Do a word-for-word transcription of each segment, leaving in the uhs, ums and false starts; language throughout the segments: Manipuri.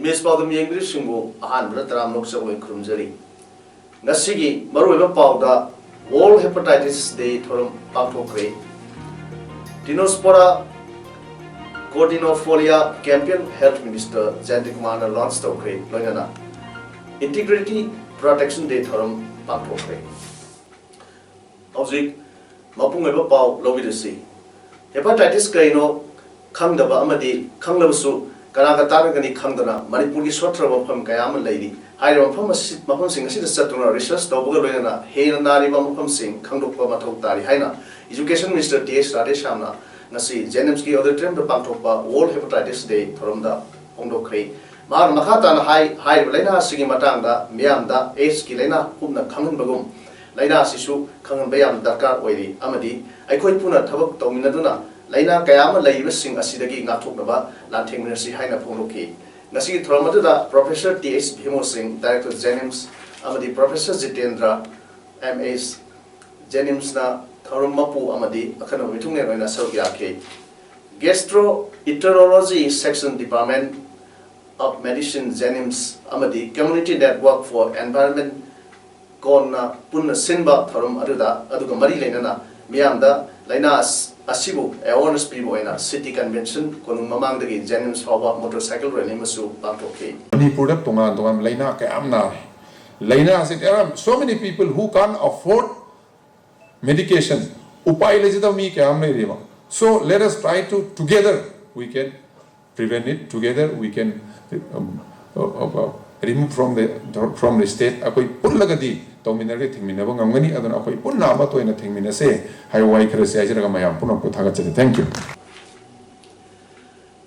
ꯏꯃꯦꯖ ꯄꯥꯎꯗꯝ ꯌꯦꯡꯕꯤꯔꯤꯕꯁꯤꯡꯕꯨ ꯑꯍꯥꯟꯕꯗ ꯇꯔꯥꯝꯅ ꯑꯣꯛꯆꯕꯣꯏ ꯈꯨꯔꯨꯝꯖꯔꯤ꯫ ꯉꯁꯤꯒꯤ ꯃꯔꯨꯑꯣꯏꯕ ꯄꯥꯎꯗ World Hepatitis Day ꯊꯧꯔꯝ ꯄꯥꯡꯊꯣꯛꯈ꯭ꯔꯦ꯫ Tinospora Cordifolia Campaign Health Minister ꯖꯌꯟꯇ ꯀꯨꯃꯥꯔꯅ ꯂꯣꯟꯆ ꯇꯧꯈ꯭ꯔꯦ, ꯂꯣꯏꯅꯅ Integrity Protection Day ꯊꯧꯔꯝ ꯄꯥꯡꯊꯣꯛꯈ꯭ꯔꯦ꯫ ꯍꯧꯖꯤꯛ ꯃꯄꯨꯡ ꯑꯣꯏꯕ ꯄꯥꯎ ꯂꯧꯕꯤꯔꯁꯤ꯫ ꯍꯦꯄꯥꯇꯥꯏꯇꯤꯁ ꯀꯔꯤꯅꯣ ꯈꯪꯗꯕ ꯑꯃꯗꯤ ꯈꯪꯂꯕꯁꯨ ꯀꯅꯥꯒ ꯇꯥꯟꯅꯒꯅꯤ ꯈꯪꯗꯅ ꯃꯅꯤꯄꯨꯔꯒꯤ ꯁꯣꯠꯊꯔꯕ ꯃꯐꯝ ꯀꯌꯥ ꯑꯃ ꯂꯩꯔꯤ꯫ ꯍꯥꯏꯔꯤꯕ ꯃꯐꯝ ꯑꯁꯤ, ꯃꯐꯝꯁꯤꯡ ꯑꯁꯤꯗ ꯆꯠꯇꯨꯅ ꯔꯤꯁꯔꯁ ꯇꯧꯕꯒ ꯂꯣꯏꯅꯅ ꯍꯦꯟꯅ ꯅꯥꯔꯤꯕ ꯃꯐꯝꯁꯤꯡ ꯈꯪꯗꯣꯛꯄ ꯃꯊꯧ ꯇꯥꯔꯤ ꯍꯥꯏꯅ ꯏꯖꯨꯀꯦꯁꯟ ꯃꯤꯅꯤꯁꯇꯔ ꯇꯤ ꯑꯦꯁ ꯔꯥꯙꯦꯁ꯭ꯌꯥꯝꯅ ꯉꯁꯤ ꯖꯦꯅꯤꯝꯁꯀꯤ ꯑꯣꯗꯤꯇꯣꯔꯤꯌꯝꯗ ꯄꯥꯡꯊꯣꯛꯄ ꯋꯥꯔꯜꯗ ꯍꯦꯄꯥꯇꯥꯏꯇꯤꯁ ꯗꯦ ꯊꯧꯔꯝꯗ ꯐꯣꯡꯗꯣꯛꯈ꯭ꯔꯦ꯫ ꯃꯍꯥꯛꯅ ꯃꯈꯥ ꯇꯥꯅ ꯍꯥꯏ, ꯍꯥꯏꯔꯤꯕ ꯂꯥꯏꯅꯥ ꯑꯁꯤꯒꯤ ꯃꯇꯥꯡꯗ ꯃꯤꯌꯥꯝꯗ ꯑꯦꯗꯁꯀꯤ ꯂꯥꯏꯅꯥ ꯀꯨꯞꯅ ꯈꯪꯍꯟꯕꯒꯨꯝ, ꯂꯥꯏꯅꯥ ꯑꯁꯤꯁꯨ ꯈꯪꯍꯟꯕ ꯌꯥꯝꯅ ꯗꯔꯀꯥꯔ ꯑꯣꯏꯔꯤ ꯑꯃꯗꯤ ꯑꯩꯈꯣꯏ ꯄꯨꯟꯅ ꯊꯕꯛ ꯇꯧꯃꯤꯟꯅꯗꯨꯅ ꯂꯥꯏꯅꯥ ꯀꯌꯥ ꯑꯃ ꯂꯩꯔꯤꯕꯁꯤꯡ ꯑꯁꯤꯗꯒꯤ ꯉꯥꯛꯊꯣꯛꯅꯕ ꯂꯥꯟꯊꯦꯡꯅꯔꯁꯤ ꯍꯥꯏꯅ ꯐꯣꯡꯗꯣꯛꯈꯤ꯫ ꯉꯁꯤꯒꯤ ꯊꯧꯔꯝ ꯑꯗꯨꯗ ꯄ꯭ꯔꯣꯐꯦꯁꯔ ꯇꯤ ꯑꯦꯁ ꯚꯤꯃꯣ ꯁꯤꯡ, ꯗꯥꯏꯔꯦꯛꯇꯔ ꯖꯦꯅꯤꯝꯁ, ꯑꯃꯗꯤ ꯄ꯭ꯔꯣꯐꯦꯁꯔ ꯖꯤꯇꯦꯟꯗ꯭ꯔ, ꯑꯦꯝ ꯑꯦꯁ, ꯖꯦꯅꯤꯝꯁꯅ ꯊꯧꯔꯝ ꯃꯄꯨ ꯑꯃꯗꯤ ꯑꯈꯟꯅꯕ ꯃꯤꯊꯨꯡꯂꯦꯟ ꯑꯣꯏꯅ ꯁꯔꯨꯛ ꯌꯥꯈꯤ꯫ Gastroenterology Section, Department of Medicine, ꯖꯦꯅꯤꯝꯁ ꯑꯃꯗꯤ Community Network for Environment ꯀꯣꯟꯅ ꯄꯨꯟꯅ ꯁꯤꯟꯕ ꯊꯧꯔꯝ ꯑꯗꯨꯗ ꯑꯗꯨꯒ ꯃꯔꯤ ꯂꯩꯅꯅ ꯃꯤꯌꯥꯝꯗ ꯂꯥꯏꯅꯥ ꯑꯁ-, ꯑꯁꯤꯕꯨ ꯑꯦꯋꯥꯔꯅꯦꯁ ꯄꯤꯕ ꯑꯣꯏꯅ ꯁꯤꯇꯤ ꯀꯟꯚꯦꯟꯁꯟ ꯀꯣꯅꯨꯡ ꯃꯃꯥꯡꯗꯒꯤ ꯖꯦꯅꯤꯝꯁ ꯐꯥꯎꯕ ꯃꯣꯇꯣꯔ ꯁꯥꯏꯀꯜ ꯔꯦꯂꯤ ꯑꯃꯁꯨ ꯄꯥꯡꯊꯣꯛꯈꯤ꯫ ꯃꯅꯤꯄꯨꯔꯗ ꯇꯣꯉꯥꯟ ꯇꯣꯉꯥꯟꯕ ꯂꯥꯏꯅꯥ ꯀꯌꯥ ꯑꯃ ꯅꯥꯔꯦ꯫ ꯂꯥꯏꯅꯥ ꯑꯁꯤ, there are so many people who can't afford medication, ꯎꯄꯥꯏ ꯂꯩꯖꯗꯕ ꯃꯤ ꯀꯌꯥ ꯑꯃ ꯂꯩꯔꯤꯕ꯫ So let us try to together we can prevent it, together we can, um, uh, uh, uh, remove from the, from the state. ꯑꯩꯈꯣꯏ ꯄꯨꯜꯂꯒꯗꯤ ꯇꯧꯃꯤꯟꯅꯔꯒ ꯊꯤꯡꯃꯤꯟꯅꯕ ꯉꯝꯒꯅꯤ꯫ ꯑꯗꯨꯅ ꯑꯩꯈꯣꯏ ꯄꯨꯟꯅ ꯑꯃꯠꯇ ꯑꯣꯏꯅ ꯊꯤꯡꯃꯤꯟꯅꯁꯦ ꯍꯥꯏꯕ ꯋꯥꯍꯩ ꯈꯔꯁꯦ ꯍꯥꯏꯖꯔꯒ ꯃꯌꯥꯝ ꯄꯨꯝꯅꯃꯛꯄꯨ ꯊꯥꯒꯠꯆꯔꯤ꯫ Thank you.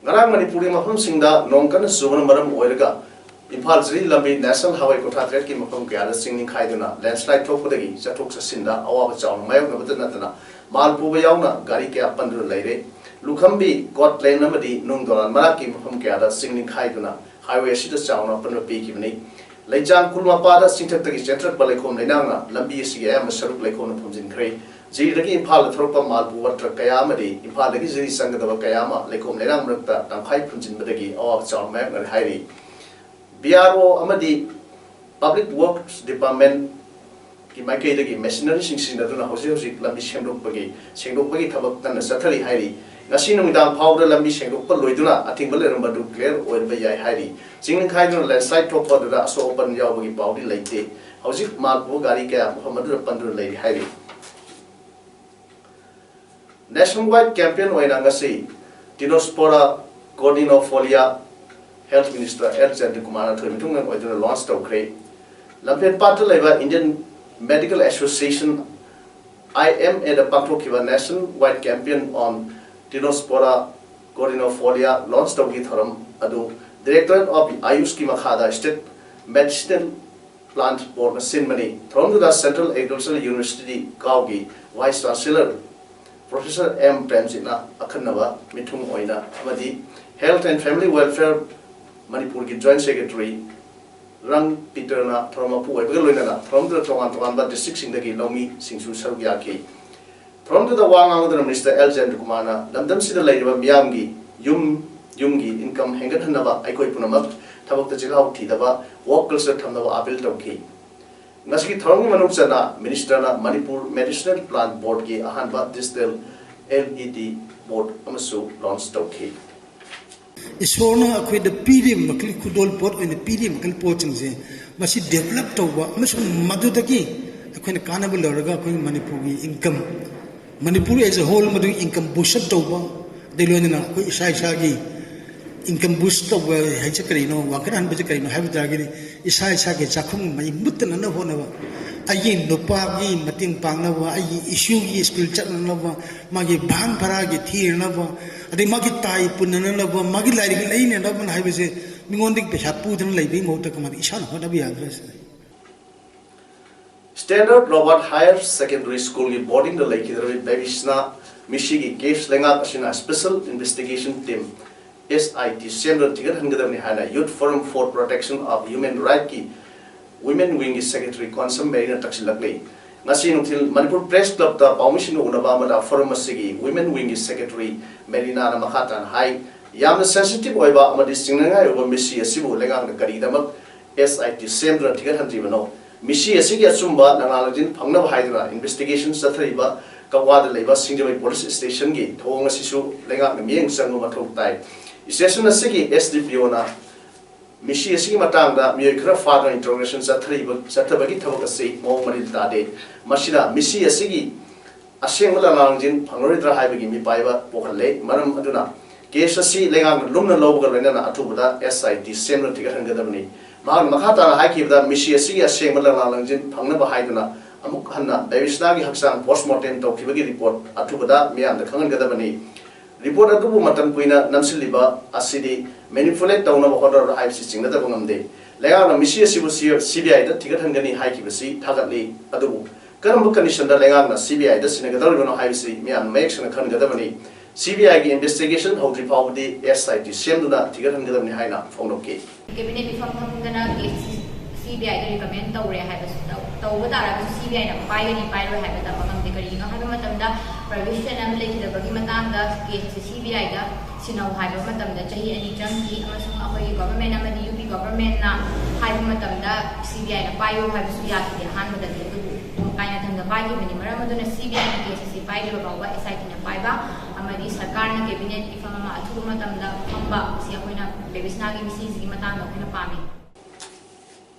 ꯉꯔꯥꯡ ꯃꯅꯤꯄꯨꯔꯒꯤ ꯃꯐꯝꯁꯤꯡꯗ ꯅꯣꯡ ꯀꯟꯅ ꯆꯨꯕꯅ ꯃꯔꯝ ꯑꯣꯏꯔꯒ ꯏꯝꯐꯥꯜ ꯖꯤꯔꯤ ꯂꯝꯕꯤ ꯅꯦꯁꯅꯦꯜ ꯍꯥꯏꯋꯦ ꯀꯨꯟꯊ꯭ꯔꯥ ꯇꯔꯦꯠꯀꯤ ꯃꯐꯝ ꯀꯌꯥꯗ ꯆꯤꯡ ꯅꯤꯡꯈꯥꯏꯗꯨꯅ ꯂꯦꯟꯁꯂꯥꯏꯗ ꯊꯣꯛꯄꯗꯒꯤ ꯆꯠꯊꯣꯛ ꯆꯠꯁꯤꯟꯗ ꯑꯋꯥꯕ ꯆꯥꯎꯅ ꯃꯥꯌꯣꯛꯅꯕꯇ ꯅꯠꯇꯅ ꯃꯥꯜ ꯄꯨꯕ ꯌꯥꯎꯅ ꯒꯥꯔꯤ ꯀꯌꯥ ꯄꯟꯗꯨꯅ ꯂꯩꯔꯦ꯫ ꯂꯨꯈꯝꯕꯤ, ꯒꯣꯠꯂꯦꯟ ꯑꯃꯗꯤ ꯅꯨꯡ ꯗꯣꯂꯥꯟ ꯃꯅꯥꯛꯀꯤ ꯃꯐꯝ ꯀꯌꯥꯗ ꯆꯤꯡ ꯅꯤꯡꯈꯥꯏꯗꯨꯅ ꯍꯥꯏꯋꯦ ꯑꯁꯤꯗ ꯆꯥꯎꯅ ꯑꯄꯟꯕ ꯄꯤꯈꯤꯕꯅꯤ꯫ ꯂꯩꯆꯥꯡ ꯈꯨꯜ ꯃꯄꯥꯗ ꯆꯤꯡꯊꯛꯇꯒꯤ ꯆꯦꯟꯊꯔꯛꯄ ꯂꯩꯈꯣꯝ ꯂꯩꯅꯥꯡꯅ ꯂꯝꯕꯤ ꯑꯁꯤꯒꯤ ꯑꯌꯥꯝꯕ ꯁꯔꯨꯛ ꯂꯩꯈꯣꯝꯅ ꯐꯨꯝꯖꯤꯟꯈ꯭ꯔꯦ꯫ ꯖꯤꯔꯤꯗꯒꯤ ꯏꯝꯐꯥꯜꯗ ꯊꯣꯔꯛꯄ ꯃꯥꯜ ꯄꯨꯕ ꯇ꯭ꯔꯛ ꯀꯌꯥ ꯑꯃꯗꯤ ꯏꯝꯐꯥꯜꯗꯒꯤ ꯖꯤꯔꯤ ꯆꯪꯒꯗꯕ ꯀꯌꯥ ꯑꯃ ꯂꯩꯈꯣꯝ ꯂꯩꯅꯥꯡ ꯃꯔꯛꯇ ꯇꯪꯈꯥꯏ ꯐꯨꯝꯖꯤꯟꯕꯗꯒꯤ ꯑꯋꯥꯕ ꯆꯥꯎꯅ ꯃꯥꯌꯣꯛꯅꯔꯦ ꯍꯥꯏꯔꯤ꯫ ꯕꯤ ꯑꯥꯔ ꯑꯣ ꯑꯃꯗꯤ ꯄꯕ꯭ꯂꯤꯛ ꯋꯔꯛꯁ ꯗꯤꯄꯥꯔꯠꯃꯦꯟꯀꯤ ꯃꯥꯏꯀꯩꯗꯒꯤ ꯃꯦꯁꯤꯅꯔꯤꯁꯤꯡ ꯁꯤꯖꯤꯟꯅꯗꯨꯅ ꯍꯧꯖꯤꯛ ꯍꯧꯖꯤꯛ ꯂꯝꯕꯤ ꯁꯦꯝꯗꯣꯛꯄꯒꯤ, ꯁꯦꯡꯗꯣꯛꯄꯒꯤ ꯊꯕꯛ ꯀꯟꯅ ꯆꯠꯊꯔꯤ ꯍꯥꯏꯔꯤ꯫ ꯉꯁꯤ ꯅꯨꯃꯤꯗꯥꯡ ꯐꯥꯎꯕꯗ ꯂꯝꯕꯤ ꯁꯦꯡꯗꯣꯛꯄ ꯂꯣꯏꯗꯨꯅ ꯑꯊꯤꯡꯕ ꯂꯩꯔꯝꯕ ꯑꯗꯨ ꯀ꯭ꯂꯤꯌꯥꯔ ꯑꯣꯏꯔꯕ ꯌꯥꯏ ꯍꯥꯏꯔꯤ꯫ ꯆꯤꯡ ꯅꯤꯡꯈꯥꯏꯗꯨꯅ ꯂꯦꯟꯁꯂꯥꯏꯗ ꯊꯣꯛꯄ ꯑꯗꯨꯗ ꯑꯁꯣꯛ ꯑꯄꯟ ꯌꯥꯎꯕꯒꯤ ꯄꯥꯎꯗꯤ ꯂꯩꯇꯦ꯫ ꯍꯧꯖꯤꯛ ꯃꯥꯜ ꯄꯨꯕ ꯒꯥꯔꯤ ꯀꯌꯥ ꯃꯐꯝ ꯑꯗꯨꯗ ꯄꯟꯗꯨꯅ ꯂꯩꯔꯤ ꯍꯥꯏꯔꯤ꯫ ꯅꯦꯁꯟ ꯋꯥꯏꯗ ꯀꯦꯝꯄꯦꯟ ꯑꯣꯏꯅ ꯉꯁꯤ ꯇꯤꯅꯣꯁꯄꯣꯔꯥ ꯀꯣꯔꯗꯤꯅꯣꯐꯣꯂꯤꯌꯥ ꯍꯦꯜꯊ ꯃꯤꯅꯤꯁꯇꯔ ꯑꯦꯜ ꯖꯌꯟꯇꯀꯨꯃꯥꯔꯅ ꯊꯣꯏ ꯃꯤꯊꯨꯡꯂꯦꯟ ꯑꯣꯏꯗꯨꯅ ꯂꯣꯟꯆ ꯇꯧꯈ꯭ꯔꯦ꯫ ꯂꯝꯐꯦꯜꯄꯥꯠꯇ ꯂꯩꯕ ꯏꯟꯗꯤꯌꯟ ꯃꯦꯗꯤꯀꯦꯜ ꯑꯦꯁꯣꯁꯤꯌꯦꯁꯟ, ꯑꯥꯏ ꯑꯦꯝ ꯑꯦꯗ ꯄꯥꯡꯊꯣꯛꯈꯤꯕ ꯅꯦꯁꯟ ꯋꯥꯏꯗ ꯀꯦꯝꯄꯦꯟ ꯑꯣꯟ ꯇꯤꯅꯣꯁꯄꯣꯔꯥ ꯀꯣꯔꯗꯤꯅꯣꯐꯣꯂꯤꯌꯥ ꯂꯣꯟꯆ ꯇꯧꯕꯒꯤ ꯊꯧꯔꯝ ꯑꯗꯨ ꯗꯤꯔꯦꯛꯇꯣꯔꯦꯠ ꯑꯣꯐ ꯑꯥꯌꯨꯁꯀꯤ ꯃꯈꯥꯗ ꯁ꯭ꯇꯦꯠ ꯃꯦꯗꯤꯁꯤꯅꯦꯜ ꯄ꯭ꯂꯥꯟꯠ ꯕꯣꯔꯗꯅ ꯁꯤꯟꯕꯅꯤ꯫ ꯊꯧꯔꯝꯗꯨꯗ ꯁꯦꯟꯇ꯭ꯔꯦꯜ ꯑꯦꯒ꯭ꯔꯤꯀꯜꯆꯔꯦꯜ ꯌꯨꯅꯤꯚꯔꯁꯤꯇꯤ, ꯀꯥꯎꯒꯤ ꯚꯥꯏꯁ ꯆꯥꯟꯁꯦꯂꯔ ꯄ꯭ꯔꯣꯐꯦꯁꯔ ꯑꯦꯝ ꯄ꯭ꯔꯦꯝꯖꯤꯠꯅ ꯑꯈꯟꯅꯕ ꯃꯤꯊꯨꯡ ꯑꯣꯏꯅ ꯑꯃꯗꯤ ꯍꯦꯜꯊ ꯑꯦꯟ ꯐꯦꯃꯤꯂꯤ ꯋꯦꯜꯐꯤꯌꯔ ꯃꯅꯤꯄꯨꯔꯒꯤ ꯖꯣꯏꯟꯠ ꯁꯦꯀ꯭ꯔꯦꯇꯔꯤ ꯔꯪ ꯄꯤꯇꯔꯅ ꯊꯧꯔꯝ ꯃꯄꯨ ꯑꯣꯏꯕꯒ ꯂꯣꯏꯅꯅ ꯊꯧꯔꯝꯗꯨꯗ ꯇꯣꯉꯥꯟ ꯇꯣꯉꯥꯟꯕ ꯗꯤꯁꯇ꯭ꯔꯤꯛꯁꯤꯡꯗꯒꯤ ꯂꯧꯃꯤꯁꯤꯡꯁꯨ ꯁꯔꯨꯛ ꯌꯥꯈꯤ꯫ ꯊꯧꯔꯝꯗꯨꯗ ꯋꯥ ꯉꯥꯡꯗꯨꯅ ꯃꯤꯅꯤꯁꯇꯔ ꯑꯦꯜ ꯖꯌꯟꯇꯀꯨꯃꯥꯔꯅ ꯂꯝꯗꯝꯁꯤꯗ ꯂꯩꯔꯤꯕ ꯃꯤꯌꯥꯝꯒꯤ ꯌꯨꯝ ꯌꯨꯝꯒꯤ ꯏꯟꯀꯝ ꯍꯦꯟꯒꯠꯍꯟꯅꯕ ꯑꯩꯈꯣꯏ ꯄꯨꯝꯅꯃꯛ ꯊꯕꯛꯇ ꯆꯤꯜꯍꯥꯎ ꯊꯤꯗꯕ, ꯋꯥꯔꯛ ꯀꯜꯆꯔ ꯊꯝꯅꯕ ꯑꯥꯄꯤꯜ ꯇꯧꯈꯤ꯫ ꯉꯁꯤꯒꯤ ꯊꯧꯔꯝꯒꯤ ꯃꯅꯨꯡ ꯆꯟꯅ ꯃꯤꯅꯤꯁꯇꯔꯅ ꯃꯅꯤꯄꯨꯔ ꯃꯦꯗꯤꯁꯤꯅꯦꯜ ꯄ꯭ꯂꯥꯟꯠ ꯕꯣꯔꯗꯀꯤ ꯑꯍꯥꯟꯕ ꯗꯤꯖꯤꯇꯦꯜ ꯑꯦꯜ ꯏ ꯗꯤ ꯕꯣꯔꯗ ꯑꯃꯁꯨ ꯂꯣꯟꯆ ꯇꯧꯈꯤ꯫ ꯏꯁꯣꯔꯅ ꯑꯩꯈꯣꯏꯗ ꯄꯤꯔꯤꯕ ꯃꯈꯜ ꯈꯨꯗꯣꯜ ꯄꯣꯠ ꯑꯣꯏꯅ ꯄꯤꯔꯤꯕ ꯃꯈꯜ ꯄꯣꯠꯁꯤꯡꯁꯦ ꯃꯁꯤ ꯗꯦꯕꯂꯞ ꯇꯧꯕ ꯑꯃꯁꯨꯡ ꯃꯗꯨꯗꯒꯤ ꯑꯩꯈꯣꯏꯅ ꯀꯥꯟꯅꯕ ꯂꯧꯔꯒ ꯑꯩꯈꯣꯏꯒꯤ ꯃꯅꯤꯄꯨꯔꯒꯤ income, Manipur as a whole ꯃꯗꯨꯒꯤ ꯏꯟꯀꯝ ꯕꯨꯁ ꯑꯞ ꯇꯧꯕ, ꯑꯗꯩ ꯂꯣꯏꯅꯅ ꯑꯩꯈꯣꯏ ꯏꯁꯥ ꯏꯁꯥꯒꯤ ꯏꯟꯀꯝ ꯕꯨꯁ ꯇꯧꯕ ꯍꯥꯏꯁꯦ ꯀꯔꯤꯅꯣ, ꯋꯥꯡꯈꯠꯍꯟꯕꯁꯦ ꯀꯔꯤꯅꯣ ꯍꯥꯏꯕ ꯇꯥꯔꯒꯗꯤ ꯏꯁꯥ ꯏꯁꯥꯒꯤ ꯆꯥꯛꯈꯨꯝꯒꯤ ꯃꯩ ꯃꯨꯠꯇꯅꯅꯕ ꯍꯣꯠꯅꯕ, ꯑꯩꯒꯤ ꯅꯨꯄꯥꯒꯤ ꯃꯇꯦꯡ ꯄꯥꯡꯅꯕ, ꯑꯩꯒꯤ ꯏꯁꯨꯒꯤ ꯁ꯭ꯀꯨꯜ ꯆꯠꯅꯅꯕ, ꯃꯥꯒꯤ ꯚꯥꯟ ꯚꯔꯥꯒꯤ ꯊꯤꯅꯅꯕ, ꯑꯗꯩ ꯃꯥꯒꯤ ꯇꯥꯏ ꯄꯨꯟꯅꯅꯕ, ꯃꯥꯒꯤ ꯂꯥꯏꯔꯤꯛ ꯂꯩꯅꯅꯕ ꯍꯥꯏꯕꯁꯦ ꯃꯤꯉꯣꯟꯗꯒꯤ ꯄꯩꯁꯥ ꯄꯨꯗꯨꯅ ꯂꯩꯕꯒꯤ ꯃꯍꯨꯠꯇ ꯀꯃꯥꯏꯅ ꯏꯁꯥꯅ ꯍꯣꯠꯅꯕ ꯌꯥꯒꯗ꯭ꯔꯥ ꯁꯤꯅꯤ꯫ Standard Robert Higher Secondary School ꯒꯤ ꯕꯣꯔꯗꯤꯡꯗ ꯂꯩꯈꯤꯗ꯭ꯔꯕꯤ ꯕꯦꯕꯤꯁꯅꯥ ꯃꯤꯁꯤꯒꯤ ꯀꯦꯁ ꯂꯩꯉꯥꯛ ꯑꯁꯤꯅ Special Investigation Team, S I T, ꯁꯦꯝꯗꯨꯅ ꯊꯤꯒꯠꯍꯟꯒꯗꯕꯅꯤ ꯍꯥꯏꯅ Youth Forum for Protection of Human Right ꯀꯤ Women Wing ꯒꯤ Secretary ꯀꯣꯟꯁꯝ ꯃꯦꯔꯤꯅ ꯇꯛꯁꯤꯜꯂꯛꯂꯤ꯫ ꯉꯁꯤ ꯅꯨꯡꯊꯤꯜ ꯃꯅꯤꯄꯨꯔ ꯄ꯭ꯔꯦꯁ ꯀ꯭ꯂꯕꯇ ꯄꯥꯎꯃꯤꯁꯤꯡꯒ ꯎꯅꯕ ꯑꯃꯗ Forum ꯑꯁꯤꯒꯤ Women Wing ꯒꯤ Secretary ꯃꯦꯔꯤꯅꯥꯅ ꯃꯈꯥ ꯇꯥꯅ ꯍꯥꯏ, ꯌꯥꯝꯅ sensitive ꯑꯣꯏꯕ ꯑꯃꯗꯤ ꯆꯤꯡꯅꯅꯤꯡꯉꯥꯏ ꯑꯣꯏꯕ ꯃꯤꯁꯤ ꯑꯁꯤꯕꯨ ꯂꯩꯉꯥꯛꯅ ꯀꯔꯤꯒꯤꯗꯃꯛ S I T ꯁꯦꯝꯗꯨꯅ ꯊꯤꯒꯠꯍꯟꯗ꯭ꯔꯤꯕꯅꯣ? ꯃꯤꯁꯤ ꯑꯁꯤꯒꯤ ꯑꯆꯨꯝꯕ ꯂꯅꯥꯏ ꯂꯪꯖꯤꯟ ꯐꯪꯅꯕ ꯍꯥꯏꯗꯨꯅ investigation ꯆꯠꯊꯔꯤꯕ ꯀꯛꯋꯥꯗ ꯂꯩꯕ ꯁꯤꯡꯖꯃꯩ ꯄꯨꯂꯤꯁ ꯁ꯭ꯇꯦꯁꯟꯒꯤ ꯊꯧꯑꯣꯡ ꯑꯁꯤꯁꯨ ꯂꯩꯉꯥꯛꯅ ꯃꯤꯠꯌꯦꯡ ꯆꯪꯕ ꯃꯊꯧ ꯇꯥꯏ꯫ ꯁ꯭ꯇꯦꯁꯟ ꯑꯁꯤꯒꯤ S D P O ꯅ ꯃꯤꯁꯤ ꯑꯁꯤꯒꯤ ꯃꯇꯥꯡꯗ ꯃꯤꯑꯣꯏ ꯈꯔ ꯐꯥꯗꯨꯅ interrogation ꯆꯠꯊꯔꯤꯕ, ꯆꯠꯊꯕꯒꯤ ꯊꯕꯛ ꯑꯁꯤ ꯃꯑꯣꯡ ꯃꯔꯤꯜ ꯇꯥꯗꯦ꯫ ꯃꯁꯤꯅ ꯃꯤꯁꯤ ꯑꯁꯤꯒꯤ ꯑꯁꯦꯡꯕ ꯂꯅꯥꯏ ꯂꯪꯖꯤꯟ ꯐꯪꯂꯔꯣꯏꯗ꯭ꯔꯥ ꯍꯥꯏꯕꯒꯤ ꯃꯤꯄꯥꯏꯕ ꯄꯣꯛꯍꯜꯂꯦ꯫ ꯃꯔꯝ ꯑꯗꯨꯅ ꯀꯦꯁ ꯑꯁꯤ ꯂꯩꯉꯥꯛꯅ ꯂꯨꯝꯅ ꯂꯧꯕꯒ ꯂꯣꯏꯅꯅ ꯑꯊꯨꯕꯗ S I T ꯁꯦꯝꯗꯨꯅ ꯊꯤꯒꯠꯍꯟꯒꯗꯕꯅꯤ꯫ ꯃꯍꯥꯛꯅ ꯃꯈꯥ ꯇꯥꯅ ꯍꯥꯏꯈꯤꯕꯗ, ꯃꯤꯁꯤ ꯑꯁꯤꯒꯤ ꯑꯁꯦꯡꯕ ꯂꯅꯥꯏ ꯂꯪꯖꯤꯟ ꯐꯪꯅꯕ ꯍꯥꯏꯗꯨꯅ ꯑꯃꯨꯛ ꯍꯟꯅ ꯕꯦꯕꯤꯁꯅꯥꯒꯤ ꯍꯛꯆꯥꯡ post mortem ꯇꯧꯈꯤꯕꯒꯤ report ꯑꯊꯨꯕꯗ ꯃꯤꯌꯥꯝꯗ ꯈꯪꯍꯟꯒꯗꯕꯅꯤ꯫ Report ꯑꯗꯨꯕꯨ ꯃꯇꯝ ꯀꯨꯏꯅ ꯅꯝꯁꯤꯜꯂꯤꯕ ꯑꯁꯤꯗꯤ manipulate ꯇꯧꯅꯕ ꯍꯣꯠꯅꯔꯕ꯭ꯔꯥ ꯍꯥꯏꯕꯁꯤ ꯆꯤꯡꯅꯗꯕ ꯉꯝꯗꯦ꯫ ꯂꯩꯉꯥꯛꯅ ꯃꯤꯁꯤ ꯑꯁꯤꯕꯨ C-, C B I ꯗ ꯊꯤꯒꯠꯍꯟꯒꯅꯤ ꯍꯥꯏꯈꯤꯕꯁꯤ ꯊꯥꯒꯠꯂꯤ, ꯑꯗꯨꯕꯨ ꯀꯔꯝꯕ condition ꯗ ꯂꯩꯉꯥꯛꯅ C B I ꯗ ꯁꯤꯟꯅꯒꯗꯧꯔꯤꯕꯅꯣ ꯍꯥꯏꯕꯁꯤ ꯃꯤꯌꯥꯝꯅ ꯃꯌꯦꯛ ꯁꯦꯡꯅ ꯈꯪꯒꯗꯕꯅꯤ꯫ C B I ꯒꯤ investigation ꯍꯧꯗ꯭ꯔꯤ ꯐꯥꯎꯕꯗꯤ S I T ꯁꯦꯝꯗꯨꯅ ꯊꯤꯒꯠꯍꯟꯒꯗꯕꯅꯤ ꯍꯥꯏꯅ ꯐꯣꯡꯗꯣꯛꯈꯤ꯫ Cabinet ꯃꯤꯐꯝ ꯐꯝꯗꯅ ꯀꯦꯁ C B I ꯗ recommend ꯇꯧꯔꯦ ꯍꯥꯏꯕꯁꯨ ꯇꯧ-, ꯇꯧꯕ ꯇꯥꯔꯒꯁꯨ C B I ꯅ ꯄꯥꯏꯒꯅꯤ ꯄꯥꯏꯔꯣꯏ ꯍꯥꯏꯕ ꯇꯝꯕ ꯉꯝꯗꯦ꯫ ꯀꯔꯤꯒꯤꯅꯣ ꯍꯥꯏꯕ ꯃꯇꯝꯗ, provision ꯑꯃ ꯂꯩꯈꯤꯗꯕꯒꯤ ꯃꯇꯥꯡꯗ ꯀꯦꯁꯁꯦ C B I ꯗ ꯁꯤꯟꯅꯧ ꯍꯥꯏꯕ ꯃꯇꯝꯗ ꯆꯍꯤ ꯑꯅꯤ ꯆꯪꯈꯤ, ꯑꯃꯁꯨꯡ ꯑꯩꯈꯣꯏꯒꯤ government ꯑꯃꯗꯤ U P government ꯅ ꯍꯥꯏꯕ ꯃꯇꯝꯗ C B I ꯅ ꯄꯥꯏꯌꯨ ꯍꯥꯏꯕꯁꯨ ꯌꯥꯈꯤꯗꯦ ꯑꯍꯥꯟꯕꯗꯗꯤ꯫ ꯑꯗꯨꯕꯨ ꯀꯥꯏꯅꯊꯪꯗ ꯄꯥꯏꯈꯤꯕꯅꯤ꯫ ꯃꯔꯝ ꯑꯗꯨꯅ C B I ꯅ ꯀꯦꯁ ꯑꯁꯤ ꯄꯥꯏꯗ꯭ꯔꯤꯕ ꯐꯥꯎꯕ S I T ꯅ ꯄꯥꯏꯕ ꯑꯃꯗꯤ ꯁꯔꯀꯥꯔꯅ cabinet ꯃꯤꯐꯝ ꯑꯃ ꯑꯊꯨꯕ ꯃꯇꯝꯗ ꯐꯝꯕ ꯑꯁꯤ ꯑꯩꯈꯣꯏꯅ ꯕꯦꯕꯤꯁꯅꯥꯒꯤ ꯃꯤꯁꯤꯡꯁꯤꯒꯤ ꯃꯇꯥꯡꯗ ꯑꯩꯈꯣꯏꯅ ꯄꯥꯝꯃꯤ꯫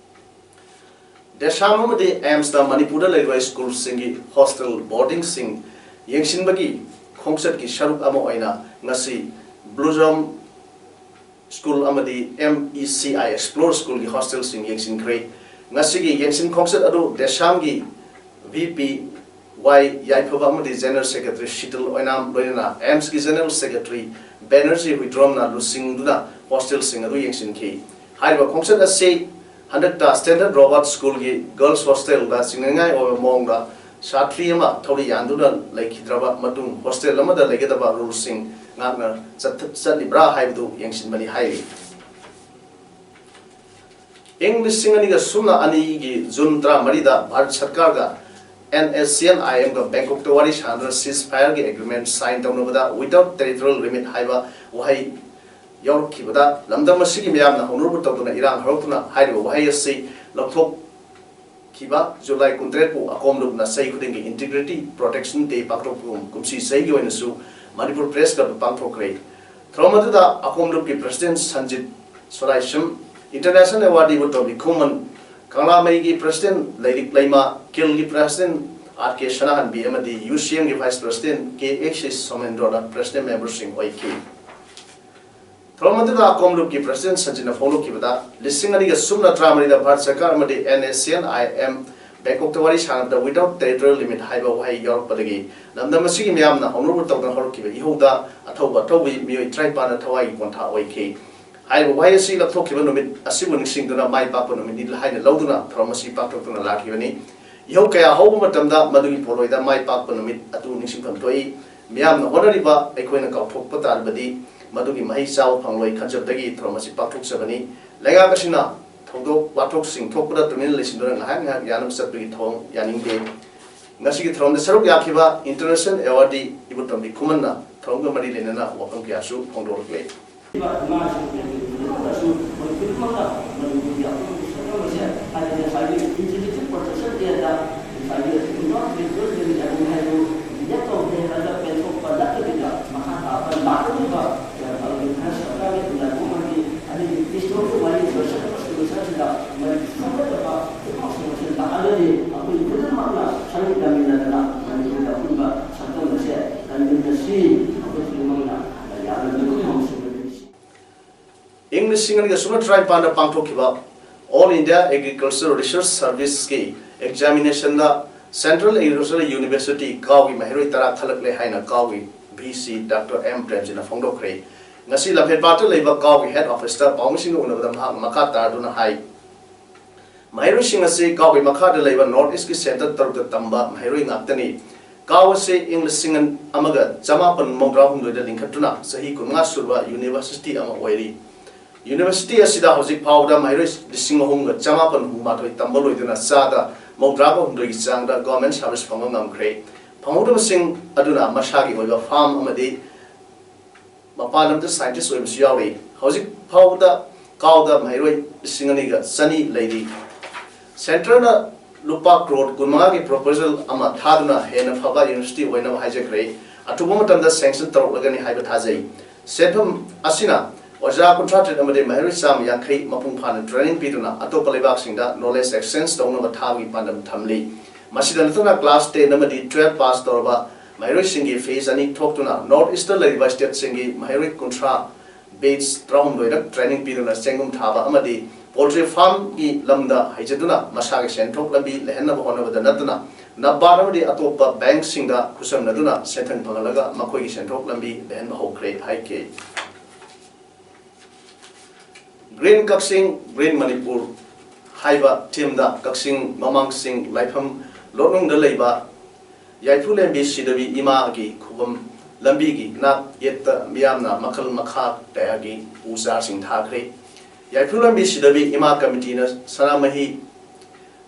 ꯗꯦꯁꯥꯝ ꯑꯃꯗꯤ ꯑꯦꯝꯁꯇ ꯃꯅꯤꯄꯨꯔꯗ ꯂꯩꯔꯤꯕ ꯁ꯭ꯀꯨꯜꯁꯤꯡꯒꯤ ꯍꯣꯁꯇꯦꯜ ꯕꯣꯔꯗꯤꯡꯁꯤꯡ ꯌꯦꯡꯁꯤꯟꯕꯒꯤ ꯈꯣꯡꯆꯠꯀꯤ ꯁꯔꯨꯛ ꯑꯃ ꯑꯣꯏꯅ ꯉꯁꯤ Blossom School ꯑꯃꯗꯤ M E C I Explore School ꯒꯤ ꯍꯣꯁꯇꯦꯜꯁꯤꯡ ꯌꯦꯡꯁꯤꯟꯈ꯭ꯔꯦ꯫ ꯉꯁꯤꯒꯤ ꯌꯦꯡꯁꯤꯟ ꯈꯣꯡꯆꯠ ꯑꯗꯨ ꯗꯦꯁꯥꯝꯒꯤ V P Y ꯌꯥꯏꯐꯕ ꯑꯃꯗꯤ General Secretary ꯁꯤꯇꯜ ꯑꯣꯏꯅꯥꯝ, ꯂꯣꯏꯅꯅ ꯑꯦꯝꯁꯀꯤ General Secretary ꯕꯦꯅꯔꯖꯤ ꯍꯨꯏꯗ꯭ꯔꯣꯝꯅ ꯂꯨꯆꯤꯡꯗꯨꯅ ꯍꯣꯁꯇꯦꯜꯁꯤꯡ ꯑꯗꯨ ꯌꯦꯡꯁꯤꯟꯈꯤ꯫ ꯍꯥꯏꯔꯤꯕ ꯈꯣꯡꯆꯠ ꯑꯁꯤ ꯍꯟꯗꯛꯇ ꯁ꯭ꯇꯦꯟꯗꯔꯠ ꯔꯣꯕꯥꯔꯠ ꯁ꯭ꯀꯨꯜꯒꯤ ꯒꯔꯜꯁ ꯍꯣꯁꯇꯦꯜꯗ ꯆꯤꯡꯅꯅꯤꯡꯉꯥꯏ ꯑꯣꯏꯕ ꯃꯑꯣꯡꯗ ꯁꯥꯇ꯭ꯔꯤ ꯑꯃ ꯊꯧꯔꯤ ꯌꯥꯟꯗꯨꯅ ꯂꯩꯈꯤꯗ꯭ꯔꯕ ꯃꯇꯨꯡ ꯍꯣꯁꯇꯦꯜ ꯑꯃꯗ ꯂꯩꯒꯗꯕ ꯔꯨꯜꯁꯤꯡ ꯉꯥꯛꯅ ꯆꯠꯊ-, ꯆꯠꯂꯤꯕ꯭ꯔꯥ ꯍꯥꯏꯕꯗꯨ ꯌꯦꯡꯁꯤꯟꯕꯅꯤ ꯍꯥꯏꯔꯤ꯫ ꯏꯪ ꯂꯤꯁꯤꯡ ꯑꯅꯤꯒ ꯁꯨꯞꯅ ꯑꯅꯤꯒꯤ ꯖꯨꯟ ꯇꯔꯥꯃꯔꯤꯗ ꯚꯥꯔꯠ ꯁꯔꯀꯥꯔꯒ NSCN-IM-ꯒ ꯕꯦꯡꯀꯣꯛꯇ ꯋꯥꯔꯤ ꯁꯥꯅꯗꯨꯅ ceasefire-ꯒꯤ agreement sign ꯇꯧꯅꯕꯗ without territorial limit ꯍꯥꯏꯕ ꯋꯥꯍꯩ ꯌꯥꯎꯔꯛꯈꯤꯕꯗ ꯂꯝꯗꯝ ꯑꯁꯤꯒꯤ ꯃꯤꯌꯥꯝꯅ ꯍꯧꯅꯔꯨꯕ ꯇꯧꯗꯨꯅ ꯏꯔꯥꯡ ꯍꯧꯔꯛꯇꯨꯅ ꯍꯥꯏꯔꯤꯕ ꯋꯥꯍꯩ ꯑꯁꯤ ꯂꯧꯊꯣꯛꯈꯤꯕ ꯖꯨꯂꯥꯏ ꯀꯨꯟꯇꯔꯦꯠꯄꯨ ꯑꯀꯣꯝꯂꯨꯞꯅ ꯆꯍꯤ ꯈꯨꯗꯤꯡꯒꯤ Integrity Protection Day ꯄꯥꯡꯊꯣꯛꯄꯒꯨꯝ ꯀꯨꯝꯁꯤ ꯆꯍꯤꯒꯤ ꯑꯣꯏꯅꯁꯨ ꯃꯅꯤꯄꯨꯔ Press Club ꯄꯥꯡꯊꯣꯛꯈ꯭ꯔꯦ꯫ ꯊꯧꯔꯝ ꯑꯗꯨꯗ ꯑꯀꯣꯝꯂꯨꯞꯀꯤ President ꯁꯟꯖꯤꯠ ꯁꯣꯂꯥꯏꯁꯝ, International Awardee ꯏꯕꯣꯇꯣꯝꯕꯤ ꯈꯨꯃꯟ, ꯀꯪꯂꯥꯃꯩꯒꯤ President ꯂꯩꯔꯤꯛ ꯂꯩꯃ, ꯀꯤꯜꯒꯤ President R K ꯁꯅꯥꯍꯟꯕꯤ ꯑꯃꯗꯤ UCM-ꯒꯤ Vice President K H ꯁꯣꯃꯦꯟꯗ꯭ꯔꯣꯅ President member-ꯁꯤꯡ ꯑꯣꯏꯈꯤ꯫ ꯊꯧꯔꯝ ꯑꯗꯨꯗ ꯑꯀꯣꯝꯂꯨꯞꯀꯤ President ꯁꯟꯖꯤꯠꯅ ꯐꯣꯡꯗꯣꯛꯈꯤꯕꯗ, ꯂꯤꯁꯤꯡ ꯑꯅꯤꯒ ꯁꯨꯞꯅ ꯇꯔꯥꯃꯔꯤꯗ ꯚꯥꯔꯠ ꯁꯔꯀꯥꯔ ꯑꯃꯗꯤ NSCN-IM ꯕꯦꯡꯀꯣꯛꯇ ꯋꯥꯔꯤ ꯁꯥꯅꯕꯗ without territorial limit ꯍꯥꯏꯕ ꯋꯥꯍꯩ ꯌꯥꯎꯔꯛꯄꯗꯒꯤ ꯂꯝꯗꯝ ꯑꯁꯤꯒꯤ ꯃꯤꯌꯥꯝꯅ ꯍꯧꯅꯔꯨꯕ ꯇꯧꯗꯅ ꯍꯧꯔꯛꯈꯤꯕ ꯏꯍꯧꯗ ꯑꯊꯧꯕ ꯑꯊꯧꯕꯤ ꯃꯤꯑꯣꯏ ꯇꯔꯥꯅꯤꯄꯥꯟꯅ ꯊꯋꯥꯏꯒꯤ ꯄꯣꯟꯊꯥ ꯑꯣꯏꯈꯤ꯫ ꯍꯥꯏꯔꯤꯕ ꯋꯥꯍꯩ ꯑꯁꯤ ꯂꯧꯊꯣꯛꯈꯤꯕ ꯅꯨꯃꯤꯠ ꯑꯁꯤꯕꯨ ꯅꯤꯡꯁꯤꯡꯗꯨꯅ ꯃꯥꯏ ꯄꯥꯛꯄ ꯅꯨꯃꯤꯠꯅꯤ ꯍꯥꯏꯅ ꯂꯧꯗꯨꯅ ꯊꯧꯔꯝ ꯑꯁꯤ ꯄꯥꯡꯊꯣꯛꯇꯨꯅ ꯂꯥꯛꯈꯤꯕꯅꯤ꯫ ꯏꯍꯧ ꯀꯌꯥ ꯍꯧꯕ ꯃꯇꯝꯗ ꯃꯗꯨꯒꯤ ꯄꯣꯠꯂꯣꯏꯗ ꯃꯥꯏ ꯄꯥꯛꯄ ꯅꯨꯃꯤꯠ ꯑꯗꯨ ꯅꯤꯡꯁꯤꯡꯐꯝ ꯊꯣꯛꯏ꯫ ꯃꯤꯌꯥꯝꯅ ꯍꯣꯠꯅꯔꯤꯕ ꯑꯩꯈꯣꯏꯅ ꯀꯥꯎꯊꯣꯛꯄ ꯇꯥꯔꯕꯗꯤ ꯃꯗꯨꯒꯤ ꯃꯍꯩ ꯆꯥꯕ ꯐꯪꯂꯣꯏ ꯈꯟꯖꯕꯗꯒꯤ ꯊꯧꯔꯝ ꯑꯁꯤ ꯄꯥꯡꯊꯣꯛꯆꯕꯅꯤ꯫ ꯂꯩꯉꯥꯛ ꯑꯁꯤꯅ ꯊꯧꯗꯣꯛ ꯋꯥꯊꯣꯛꯁꯤꯡ ꯊꯣꯛꯄꯗ ꯇꯨꯃꯤꯟꯅ ꯂꯩꯁꯤꯟꯗꯨꯅ ꯉꯥꯏꯍꯥꯛ ꯉꯥꯏꯍꯥꯛ ꯌꯥꯅꯕ ꯆꯠꯄꯒꯤ ꯊꯧꯑꯣꯡ ꯌꯥꯅꯤꯡꯗꯦ꯫ ꯉꯁꯤꯒꯤ ꯊꯧꯔꯝꯗ ꯁꯔꯨꯛ ꯌꯥꯈꯤꯕ International Awardee ꯏꯕꯣꯇꯣꯝꯕꯤ ꯈꯨꯃꯟꯅ ꯊꯧꯔꯝꯒ ꯃꯔꯤ ꯂꯩꯅꯅ ꯋꯥꯐꯝ ꯀꯌꯥꯁꯨ ꯐꯣꯡꯗꯣꯔꯛꯂꯦ꯫ ꯏꯃꯥꯁꯤꯡ ꯈꯨꯗꯤꯡꯃꯛꯅꯁꯨ ꯃꯈꯣꯏ ꯈꯨꯗꯤꯡꯃꯛꯅ ꯃꯅꯤꯄꯨꯔꯒꯤ ꯑꯄꯨꯟꯕ ꯁꯛꯇꯝ ꯑꯁꯦ ꯍꯥꯏꯕꯗꯤ ꯉꯁꯥꯏꯒꯤ Integrity Protection Day-ꯗ ꯉꯁꯥꯏꯒꯤ ꯏꯟꯗꯤꯌꯥ ꯇ꯭ꯔꯤꯄꯨꯔꯥ ꯂꯦꯡꯒ꯭ꯋꯦꯖ ꯍꯥꯏꯕ ꯍꯥꯏꯗꯨ ꯗꯤꯂꯦꯠ ꯇꯧꯗꯦ ꯍꯥꯏꯕꯗ ꯄꯦꯟꯊꯣꯛꯄ ꯅꯠꯇꯕꯤꯗ ꯃꯈꯥ ꯇꯥꯕ ꯂꯥꯛꯀꯗꯧꯔꯤꯕ, ꯑ, ꯚꯥꯔꯠ ꯁꯔꯀꯥꯔꯒꯤ ꯂꯥꯏꯕꯨꯡ ꯑꯃꯗꯤ ꯑꯗꯒꯤ ꯏꯁꯣꯔꯒꯤ ꯋꯥꯔꯤ ꯂꯣꯏꯁꯤꯜꯂꯛꯄ ꯁꯤꯒꯨꯝꯕꯁꯤꯗ ꯃꯔꯤ ꯁꯣꯛꯀꯗꯕ ꯈꯨꯗꯤꯡꯃꯛꯁꯤꯡ ꯑꯁꯤ ꯂꯥꯛꯑꯒꯗꯤ ꯑꯩꯈꯣꯏ ꯈꯨꯗꯤꯡꯃꯛꯅ ꯁꯔꯨꯛ ꯌꯥꯃꯤꯟꯅꯗꯅ ꯃꯅꯤꯄꯨꯔꯒꯤ ꯑꯄꯨꯟꯕ ꯁꯛꯇꯝ ꯑꯁꯦ ꯀꯟꯃꯤꯟꯅꯁꯤ꯫ ꯑꯩꯈꯣꯏ ꯈꯨꯗꯤꯡꯃꯛꯅ ꯌꯥꯝꯅ ꯂꯨꯕ ꯊꯧꯔꯝꯁꯤꯡ ꯑꯗꯨ ꯏꯪ ꯂꯤꯁꯤꯡ ꯑꯅꯤꯒ ꯁꯨꯞꯅ ꯇꯔꯥꯅꯤꯄꯥꯟꯗ ꯄꯥꯡꯊꯣꯛꯈꯤꯕ All India Agricultural Research Service-ꯀꯤ examination-ꯗ Central Agricultural University ꯀꯥꯎꯒꯤ ꯃꯍꯩꯔꯣꯏ ꯇꯔꯥ ꯈꯜꯂꯛꯂꯦ ꯍꯥꯏꯅ ꯀꯥꯎꯒꯤ VC Doctor M ꯄ꯭ꯔꯦꯝꯖꯤꯠꯅ ꯐꯣꯡꯗꯣꯛꯈ꯭ꯔꯦ꯫ ꯉꯁꯤ ꯂꯝꯐꯦꯜꯄꯥꯠꯇ ꯂꯩꯕ ꯀꯥꯎꯒꯤ head officeꯇ ꯄꯥꯎꯃꯤꯁꯤꯡꯒ ꯎꯅꯕꯗ ꯃꯍꯥꯛꯅ ꯃꯈꯥ ꯇꯥꯗꯨꯅ ꯍꯥꯏ, ꯃꯍꯩꯔꯣꯏꯁꯤꯡ ꯑꯁꯤ ꯀꯥꯎꯒꯤ ꯃꯈꯥꯗ ꯂꯩꯕ North Eastꯀꯤ centre ꯇꯔꯨꯛꯇ ꯇꯝꯕ ꯃꯍꯩꯔꯣꯏ ꯉꯥꯛꯇꯅꯤ꯫ ꯀꯥꯎ ꯑꯁꯤ ꯏꯪ ꯂꯤꯁꯤꯡ ꯑꯃꯒ ꯆꯃꯥꯄꯟ ꯃꯧꯗ꯭ꯔꯥ ꯍꯨꯝꯗꯣꯏꯗ ꯂꯤꯡꯈꯠꯇꯨꯅ ꯆꯍꯤ ꯀꯨꯟꯃꯉꯥ ꯁꯨꯔꯕ university ꯑꯃ ꯑꯣꯏꯔꯤ꯫ University ꯑꯁꯤꯗ ꯍꯧꯖꯤꯛ ꯐꯥꯎꯕꯗ ꯃꯍꯩꯔꯣꯏ ꯂꯤꯁꯤꯡ ꯑꯍꯨꯝꯒ ꯆꯃꯥꯄꯟ ꯍꯨꯝꯐꯨ ꯃꯥꯊꯣꯏ ꯇꯝꯕ ꯂꯣꯏꯗꯨꯅ ꯆꯥꯗ ꯃꯧꯗ꯭ꯔꯥꯒ ꯍꯨꯝꯗꯣꯏꯒꯤ ꯆꯥꯡꯗ government service ꯐꯪꯕ ꯉꯝꯈ꯭ꯔꯦ꯫ ꯐꯪꯍꯧꯗꯕꯁꯤꯡ ꯑꯗꯨꯅ ꯃꯁꯥꯒꯤ ꯑꯣꯏꯕ farm ꯑꯃꯗꯤ ꯃꯄꯥꯟ ꯂꯝꯗ scientist ꯑꯣꯏꯕꯁꯨ ꯌꯥꯎꯔꯤ꯫ ꯍꯧꯖꯤꯛ ꯐꯥꯎꯕꯗ ꯀꯥꯎꯗ ꯃꯍꯩꯔꯣꯏ ꯂꯤꯁꯤꯡ ꯑꯅꯤꯒ ꯆꯅꯤ ꯂꯩꯔꯤ꯫ Centreꯅ ꯂꯨꯄꯥ ꯀ꯭ꯔꯣꯔ ꯀꯨꯟꯃꯉꯥꯒꯤ proposal ꯑꯃ ꯊꯥꯗꯨꯅ ꯍꯦꯟꯅ ꯐꯕ university ꯑꯣꯏꯅꯕ ꯍꯥꯏꯖꯈ꯭ꯔꯦ꯫ ꯑꯊꯨꯕ ꯃꯇꯝꯗ sanction ꯇꯧꯔꯛꯂꯒꯅꯤ ꯍꯥꯏꯕ ꯊꯥꯖꯩ꯫ ꯁꯦꯟꯐꯝ ꯑꯁꯤꯅ ꯑꯣꯖꯥ ꯀꯨꯟꯊ꯭ꯔꯥ ꯇꯔꯦꯠ ꯑꯃꯗꯤ ꯃꯍꯩꯔꯣꯏ ꯆꯥꯝꯃ ꯌꯥꯡꯈꯩ ꯃꯄꯨꯡ ꯐꯥꯅ training ꯄꯤꯗꯨꯅ ꯑꯇꯣꯞꯄ ꯂꯩꯕꯥꯛꯁꯤꯡꯗ knowledge exchange ꯇꯧꯅꯕ ꯊꯥꯕꯒꯤ ꯄꯥꯟꯗꯝ ꯊꯝꯂꯤ꯫ ꯃꯁꯤꯗ ꯅꯠꯇꯅ class ten ꯑꯃꯗꯤ twelve pass ꯇꯧꯔꯕ ꯃꯍꯩꯔꯣꯏꯁꯤꯡꯒꯤ phase ꯑꯅꯤ ꯊꯣꯛꯇꯨꯅ North Eastꯇ ꯂꯩꯔꯤꯕ stateꯁꯤꯡꯒꯤ ꯃꯍꯩꯔꯣꯏ ꯀꯨꯟꯊ꯭ꯔꯥ, batch ꯇꯔꯥꯍꯨꯝꯗꯣꯏꯔꯛ training ꯄꯤꯗꯨꯅ ꯆꯦꯡꯒꯨꯝ ꯊꯥꯕ ꯑꯃꯗꯤ poultry farmꯒꯤ ꯂꯝꯗ ꯍꯩꯖꯗꯨꯅ ꯃꯁꯥꯒꯤ ꯁꯦꯟꯊꯣꯛ ꯂꯝꯕꯤ ꯂꯩꯍꯟꯅꯕ ꯍꯣꯠꯅꯕꯗ ꯅꯠꯇꯅ NABARD ꯑꯃꯗꯤ ꯑꯇꯣꯞꯄ bankꯁꯤꯡꯗ ꯈꯨꯠꯁꯝꯅꯗꯨꯅ ꯁꯦꯟꯊꯪ ꯐꯪꯍꯜꯂꯒ ꯃꯈꯣꯏꯒꯤ ꯁꯦꯟꯊꯣꯛ ꯂꯝꯕꯤ ꯂꯩꯍꯟꯕ ꯍꯧꯈ꯭ꯔꯦ ꯍꯥꯏꯈꯤ꯫ Green ꯀꯛꯆꯤꯡ, Green ꯃꯅꯤꯄꯨꯔ ꯍꯥꯏꯕ themeꯗ ꯀꯛꯆꯤꯡ ꯃꯃꯥꯡ ꯆꯤꯡ ꯂꯥꯏꯐꯝ ꯂꯣꯛꯅꯨꯡꯗ ꯂꯩꯕ ꯌꯥꯏꯐꯨꯂꯦꯝꯕꯤ ꯁꯤꯗꯕꯤ ꯏꯃꯥꯒꯤ ꯈꯨꯕꯝ ꯂꯝꯕꯤꯒꯤ ꯅꯥꯛ ꯌꯦꯠꯇ ꯃꯤꯌꯥꯝꯅ ꯃꯈꯜ ꯃꯈꯥ ꯀꯌꯥꯒꯤ ꯎ ꯆꯥꯔꯁꯤꯡ ꯊꯥꯈ꯭ꯔꯦ꯫ ꯌꯥꯏꯐꯨꯂꯦꯝꯕꯤ ꯁꯤꯗꯕꯤ ꯏꯃꯥ ꯀꯃꯤꯇꯤꯅ ꯁꯅꯥꯃꯍꯤ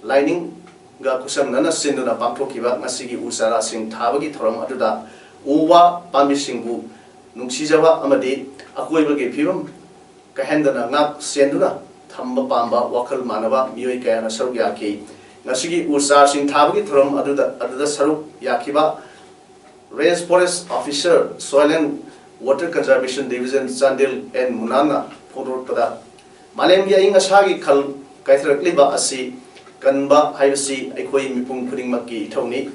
ꯂꯥꯏꯅꯤꯡꯒ ꯈꯨꯠꯁꯝꯅꯅ ꯁꯤꯟꯗꯨꯅ ꯄꯥꯡꯊꯣꯛꯈꯤꯕ ꯉꯁꯤꯒꯤ ꯎ ꯆꯥꯔꯥꯁꯤꯡ ꯊꯥꯕꯒꯤ ꯊꯧꯔꯝ ꯑꯗꯨꯗ ꯎ ꯋꯥ ꯄꯥꯝꯕꯤꯁꯤꯡꯕꯨ ꯅꯨꯡꯁꯤꯖꯕ ꯑꯃꯗꯤ ꯑꯀꯣꯏꯕꯒꯤ ꯐꯤꯕꯝ ꯀꯥꯏꯍꯟꯗꯅ ꯉꯥꯛ ꯁꯦꯟꯗꯨꯅ ꯊꯝꯕ ꯄꯥꯝꯕ ꯋꯥꯈꯜ ꯃꯥꯟꯅꯕ ꯃꯤꯑꯣꯏ ꯀꯌꯥꯅ ꯁꯔꯨꯛ ꯌꯥꯈꯤ꯫ ꯉꯁꯤꯒꯤ ꯎ ꯆꯥꯔꯁꯤꯡ ꯊꯥꯕꯒꯤ ꯊꯧꯔꯝ ꯑꯗꯨꯗ, ꯑꯗꯨꯗ ꯁꯔꯨꯛ ꯌꯥꯈꯤꯕ Range Forest Officer, Soil and Water Conservation Division, Chandel N ꯃꯨꯅꯥꯟꯅ ꯐꯣꯡꯗꯣꯔꯛꯄꯗ, ꯃꯥꯂꯦꯝꯒꯤ ꯑꯏꯪ ꯑꯁꯥꯒꯤ ꯈꯜ ꯀꯥꯏꯊꯔꯛꯂꯤꯕ ꯑꯁꯤ ꯀꯟꯕ ꯍꯥꯏꯕꯁꯤ ꯑꯩꯈꯣꯏ ꯃꯤꯄꯨꯝ ꯈꯨꯗꯤꯡꯃꯛꯀꯤ ꯏꯊꯧꯅꯤ꯫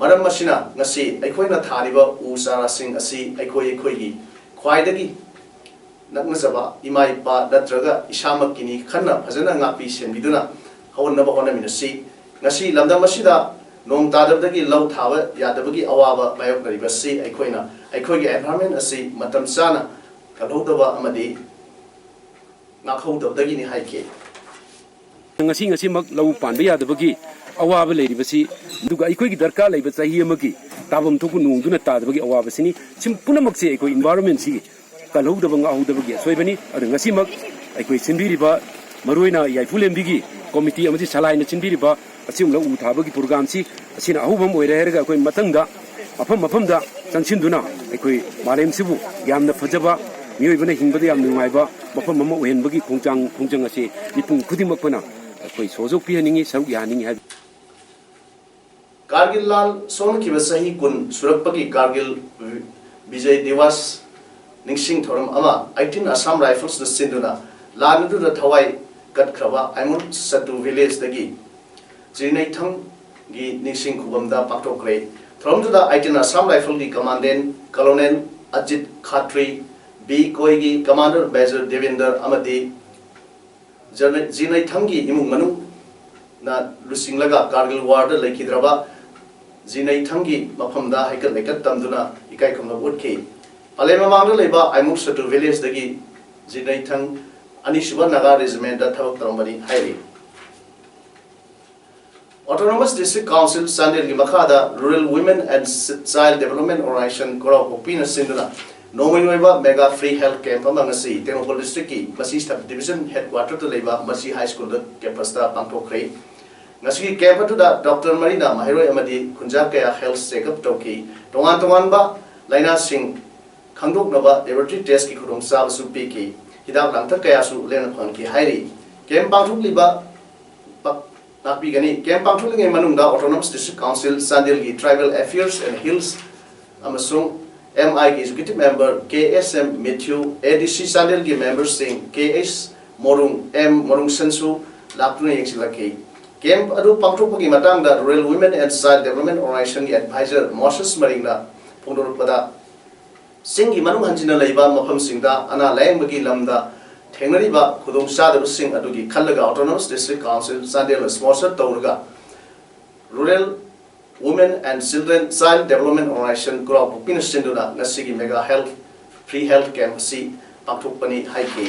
ꯃꯔꯝ ꯑꯁꯤꯅ ꯉꯁꯤ ꯑꯩꯈꯣꯏꯅ ꯊꯥꯔꯤꯕ ꯎ ꯆꯥꯔꯥꯁꯤꯡ ꯑꯁꯤ ꯑꯩꯈꯣꯏ ꯑꯩꯈꯣꯏꯒꯤ ꯈ꯭ꯋꯥꯏꯗꯒꯤ ꯅꯛꯅꯖꯕ ꯏꯃꯥ ꯏꯄꯥ ꯅꯠꯇ꯭ꯔꯒ ꯏꯁꯥꯃꯛꯀꯤꯅꯤ ꯈꯟꯅ ꯐꯖꯅ ꯉꯥꯛꯄꯤ ꯁꯦꯟꯕꯤꯗꯨꯅ ꯍꯧꯍꯟꯅꯕ ꯍꯣꯠꯅꯃꯤꯟꯅꯁꯤ꯫ ꯉꯁꯤ ꯂꯝꯗꯝ ꯑꯁꯤꯗ ꯅꯣꯡ ꯇꯥꯗꯕꯗꯒꯤ ꯂꯧ ꯊꯥꯕ ꯌꯥꯗꯕꯒꯤ ꯑꯋꯥꯕ ꯃꯥꯌꯣꯛꯅꯔꯤꯕꯁꯤ ꯑꯩꯈꯣꯏꯅ ꯑꯩꯈꯣꯏꯒꯤ environment ꯑꯁꯤ ꯃꯇꯝ ꯆꯥꯅ ꯀꯜꯍꯧꯗꯕ ꯑꯃꯗꯤ ꯉꯥꯛꯍꯧꯗꯕꯗꯒꯤꯅꯤ ꯍꯥꯏꯈꯤ꯫ ꯉꯁꯤ ꯉꯁꯤꯃꯛ ꯂꯧ ꯄꯥꯟꯕ ꯌꯥꯗꯕꯒꯤ ꯑꯋꯥꯕ ꯂꯩꯔꯤꯕꯁꯤ, ꯑꯗꯨꯒ ꯑꯩꯈꯣꯏꯒꯤ ꯗꯔꯀꯥꯔ ꯂꯩꯕ ꯆꯍꯤ ꯑꯃꯒꯤ ꯇꯥꯐꯝ ꯊꯣꯛꯄ ꯅꯣꯡꯗꯨꯅ ꯇꯥꯗꯕꯒꯤ ꯑꯋꯥꯕꯁꯤꯅꯤ꯫ ꯁꯤ ꯄꯨꯝꯅꯃꯛꯁꯦ ꯑꯩꯈꯣꯏ environment ꯁꯤꯒꯤ ꯀꯜꯍꯧꯗꯕ ꯉꯥꯛꯍꯧꯗꯕꯒꯤ ꯑꯁꯣꯏꯕꯅꯤ꯫ ꯑꯗꯨ ꯉꯁꯤꯃꯛ ꯑꯩꯈꯣꯏ ꯁꯤꯟꯕꯤꯔꯤꯕ, ꯃꯔꯨꯑꯣꯏꯅ ꯌꯥꯏꯐꯨꯂꯦꯝꯕꯤꯒꯤ ꯀꯣꯃꯤꯇꯤ ꯑꯃꯗꯤ ꯁꯂꯥꯏꯅ ꯁꯤꯟꯕꯤꯔꯤꯕ ꯑꯁꯤꯒꯨꯝꯕ ꯎ ꯊꯥꯕꯒꯤ program ꯁꯤ ꯑꯁꯤꯅ ꯑꯍꯧꯕ ꯑꯃ ꯑꯣꯏꯔꯦ ꯍꯥꯏꯔꯒ, ꯑꯩꯈꯣꯏ ꯃꯊꯪꯗ ꯃꯐꯝ ꯃꯐꯝꯗ ꯆꯪꯁꯤꯟꯗꯨꯅ ꯑꯩꯈꯣꯏ ꯃꯥꯂꯦꯝꯁꯤꯕꯨ ꯌꯥꯝꯅ ꯐꯖꯕ, ꯃꯤꯑꯣꯏꯕꯅ ꯍꯤꯡꯕꯗ ꯌꯥꯝ ꯅꯨꯡꯉꯥꯏꯕ ꯃꯐꯝ ꯑꯃ ꯑꯣꯏꯍꯟꯕꯒꯤ ꯈꯣꯡꯖꯪ, ꯈꯣꯡꯖꯪ ꯑꯁꯤ ꯃꯤꯄꯨꯝ ꯈꯨꯗꯤꯡꯃꯛꯄꯨꯅ ꯑꯩꯈꯣꯏ ꯁꯍꯌꯣꯒ ꯄꯤꯍꯟꯅꯤꯡꯏ, ꯁꯔꯨꯛ ꯌꯥꯍꯟꯅꯤꯡꯏ ꯍꯥꯏꯕ꯫ ꯀꯥꯔꯒꯤꯜ ꯂꯥꯟ ꯁꯣꯛꯅꯈꯤꯕ ꯆꯍꯤ ꯀꯨꯟ ꯁꯨꯔꯛꯄꯒꯤ ꯀꯥꯔꯒꯤꯜ ꯕꯤꯖꯌ ꯗꯤꯋꯥꯁ ꯅꯤꯡꯁꯤꯡ ꯊꯧꯔꯝ ꯑꯃ eighteen Assam Riflesꯅ ꯁꯤꯟꯗꯨꯅ ꯂꯥꯟ ꯑꯗꯨꯗ ꯊꯋꯥꯏ ꯀꯠꯈ꯭ꯔꯕ ꯑꯥꯏꯃꯨꯜ ꯁꯇꯨ ꯚꯤꯂꯦꯖꯇꯒꯤ ꯖꯤꯅꯩꯊꯪꯒꯤ ꯅꯤꯡꯁꯤꯡ ꯈꯨꯕꯝꯗ ꯄꯥꯡꯊꯣꯛꯈ꯭ꯔꯦ꯫ ꯊꯧꯔꯝꯗꯨꯗ eighteen Assam Riflesꯀꯤ Commandant Colonel Ajit Khatri, B ꯀꯣꯏꯒꯤ Commander Major Devender ꯑꯃꯗꯤ ꯖꯤꯅꯩ-, ꯖꯤꯅꯩꯊꯪꯒꯤ ꯏꯃꯨꯡ ꯃꯅꯨꯡꯅ ꯂꯨꯆꯤꯡꯂꯒ ꯀꯥꯔꯒꯤꯜ ꯋꯥꯔꯗ ꯂꯩꯈꯤꯗ꯭ꯔꯕ ꯖꯤꯅꯩꯊꯪꯒꯤ ꯃꯐꯝꯗ ꯍꯩꯀꯠ ꯂꯩꯀꯠ ꯇꯝꯗꯨꯅ ꯏꯀꯥꯏ ꯈꯨꯝꯅꯕ ꯎꯠꯈꯤ꯫ ꯄꯂꯦꯝ ꯃꯃꯥꯡꯗ ꯂꯩꯕ ꯑꯥꯏꯃꯨꯛ ꯁꯇꯨ ꯚꯤꯂꯦꯖꯇꯒꯤ ꯖꯤꯅꯩꯊꯪ ꯑꯅꯤꯁꯨꯕ ꯅꯥꯒꯥ ꯔꯦꯖꯤꯃꯦꯟꯗ ꯊꯕꯛ ꯇꯧꯔꯝꯕꯅꯤ ꯍꯥꯏꯔꯤ꯫ Autonomous District Council ꯆꯥꯟꯗꯦꯜꯒꯤ ꯃꯈꯥꯗ Rural Women and Child Development Organization ꯀꯣꯔꯥꯎ ꯄꯣꯛꯄꯤꯅ ꯁꯤꯟꯗꯨꯅ ꯅꯣꯡꯃꯒꯤ ꯑꯣꯏꯕ mega free health camp ꯑꯃ ꯉꯁꯤ ꯇꯦꯡꯅꯧꯄꯜ districtꯀꯤ ꯃꯁꯤ sub division headquarterꯗ ꯂꯩꯕ ꯃꯁꯤ high schoolꯗ campusꯇ ꯄꯥꯡꯊꯣꯛꯈ꯭ꯔꯦ꯫ ꯉꯁꯤꯒꯤ camp ꯑꯗꯨꯗ doctor ꯃꯔꯤꯅ ꯃꯍꯩꯔꯣꯏ ꯑꯃꯗꯤ ꯈꯨꯟꯖꯥ ꯀꯌꯥ health checkup ꯇꯧꯈꯤ꯫ ꯇꯣꯉꯥꯟ ꯇꯣꯉꯥꯟꯕ ꯂꯥꯏꯅꯥꯁꯤꯡ ꯈꯪꯗꯣꯛꯅꯕ laboratory testꯀꯤ ꯈꯨꯗꯣꯡꯆꯥꯕꯁꯨ ꯄꯤꯈꯤ꯫ ꯍꯤꯗꯥꯛ ꯂꯥꯡꯊꯛ ꯀꯌꯥꯁꯨ ꯂꯦꯝꯅ ꯐꯪꯈꯤ ꯍꯥꯏꯔꯤ꯫ Camp ꯄꯥꯡꯊꯣꯛꯂꯤꯕ ꯄꯥꯛ-, ꯇꯥꯛꯄꯤꯒꯅꯤ꯫ Camp ꯄꯥꯡꯊꯣꯛꯂꯤꯉꯩ ꯃꯅꯨꯡꯗ Autonomous District Council ꯆꯥꯟꯗꯦꯜꯒꯤ Tribal Affairs and Hills ꯑꯃꯁꯨꯡ MIꯒꯤ Executive Member KSM Matthew, ADC ꯆꯥꯟꯗꯦꯜꯒꯤ memberꯁꯤꯡ KH ꯃꯣꯔꯨꯡ, M ꯃꯣꯔꯨꯡꯁꯟꯁꯨ ꯂꯥꯛꯇꯨꯅ ꯌꯦꯡꯁꯤꯜꯂꯛꯈꯤ꯫ Camp ꯑꯗꯨ ꯄꯥꯡꯊꯣꯛꯄꯒꯤ ꯃꯇꯥꯡꯗ Rural Women and Child Development Organizationꯒꯤ advisor Moses ꯃꯔꯤꯡꯅ ꯐꯣꯡꯗꯣꯔꯛꯄꯗ, ꯆꯤꯡꯒꯤ ꯃꯅꯨꯡ ꯍꯟꯖꯤꯟꯅ ꯂꯩꯕ ꯃꯐꯝꯁꯤꯡꯗ ꯑꯅꯥ ꯂꯥꯌꯦꯡꯕꯒꯤ ꯂꯝꯗ ꯊꯦꯡꯅꯔꯤꯕ ꯈꯨꯗꯣꯡꯆꯥꯗꯕꯁꯤꯡ ꯑꯗꯨꯒꯤ ꯈꯜꯂꯒ Autonomous District Council ꯆꯥꯟꯗꯦꯜꯅ sponsor ꯇꯧꯔꯒ Rural Women and Children Child Development Organization ꯀꯣꯔꯥꯎ ꯄꯣꯛꯄꯤꯅ ꯁꯤꯟꯗꯨꯅ ꯉꯁꯤꯒꯤ mega health free health camp ꯑꯁꯤ ꯄꯥꯡꯊꯣꯛꯄꯅꯤ ꯍꯥꯏꯈꯤ꯫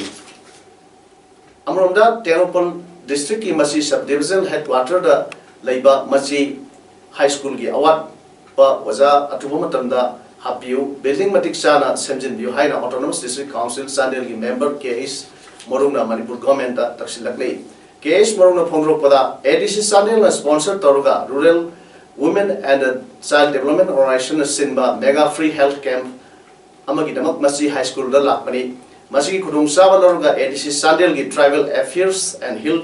ꯑꯃꯔꯣꯝꯗ ꯇꯦꯡꯅꯧꯄꯜ district ꯀꯤ ꯃꯆꯤ sub divisional headquarter ꯗ ꯂꯩꯕ ꯃꯆꯤ high school ꯒꯤ ꯑꯋꯥꯠꯄ ꯑꯣꯖꯥ ꯑꯊꯨꯕ ꯃꯇꯝꯗ ꯍꯥꯞꯄꯤꯌꯨ, building ꯃꯇꯤꯛ ꯆꯥꯅ ꯁꯦꯝꯖꯤꯟꯕꯤꯌꯨ ꯍꯥꯏꯅ Autonomous District Council ꯆꯥꯟꯗꯦꯜꯒꯤ member ꯀꯦ ꯑꯩꯆ ꯃꯔꯨꯡꯅ ꯃꯅꯤꯄꯨꯔ government ꯇ ꯇꯛꯁꯤꯜꯂꯛꯂꯤ꯫ ꯀꯦ ꯑꯩꯆ ꯃꯔꯨꯡꯅ ꯐꯣꯡꯗꯣꯔꯛꯄꯗ, ꯑꯦ ꯗꯤ ꯁꯤ ꯆꯥꯟꯗꯦꯜꯅ sponsor ꯇꯧꯔꯒ Rural Women and Child Development Organization ꯅ ꯁꯤꯟꯕ mega free health camp ꯑꯃꯒꯤꯗꯃꯛ ꯃꯆꯤ high school ꯗ ꯂꯥꯛꯄꯅꯤ꯫ ꯃꯁꯤꯒꯤ ꯈꯨꯗꯣꯡꯆꯥꯕ ꯂꯧꯔꯒ ꯑꯦ ꯗꯤ ꯁꯤ ꯆꯥꯟꯗꯦꯜꯒꯤ Tribal Affairs and Hill,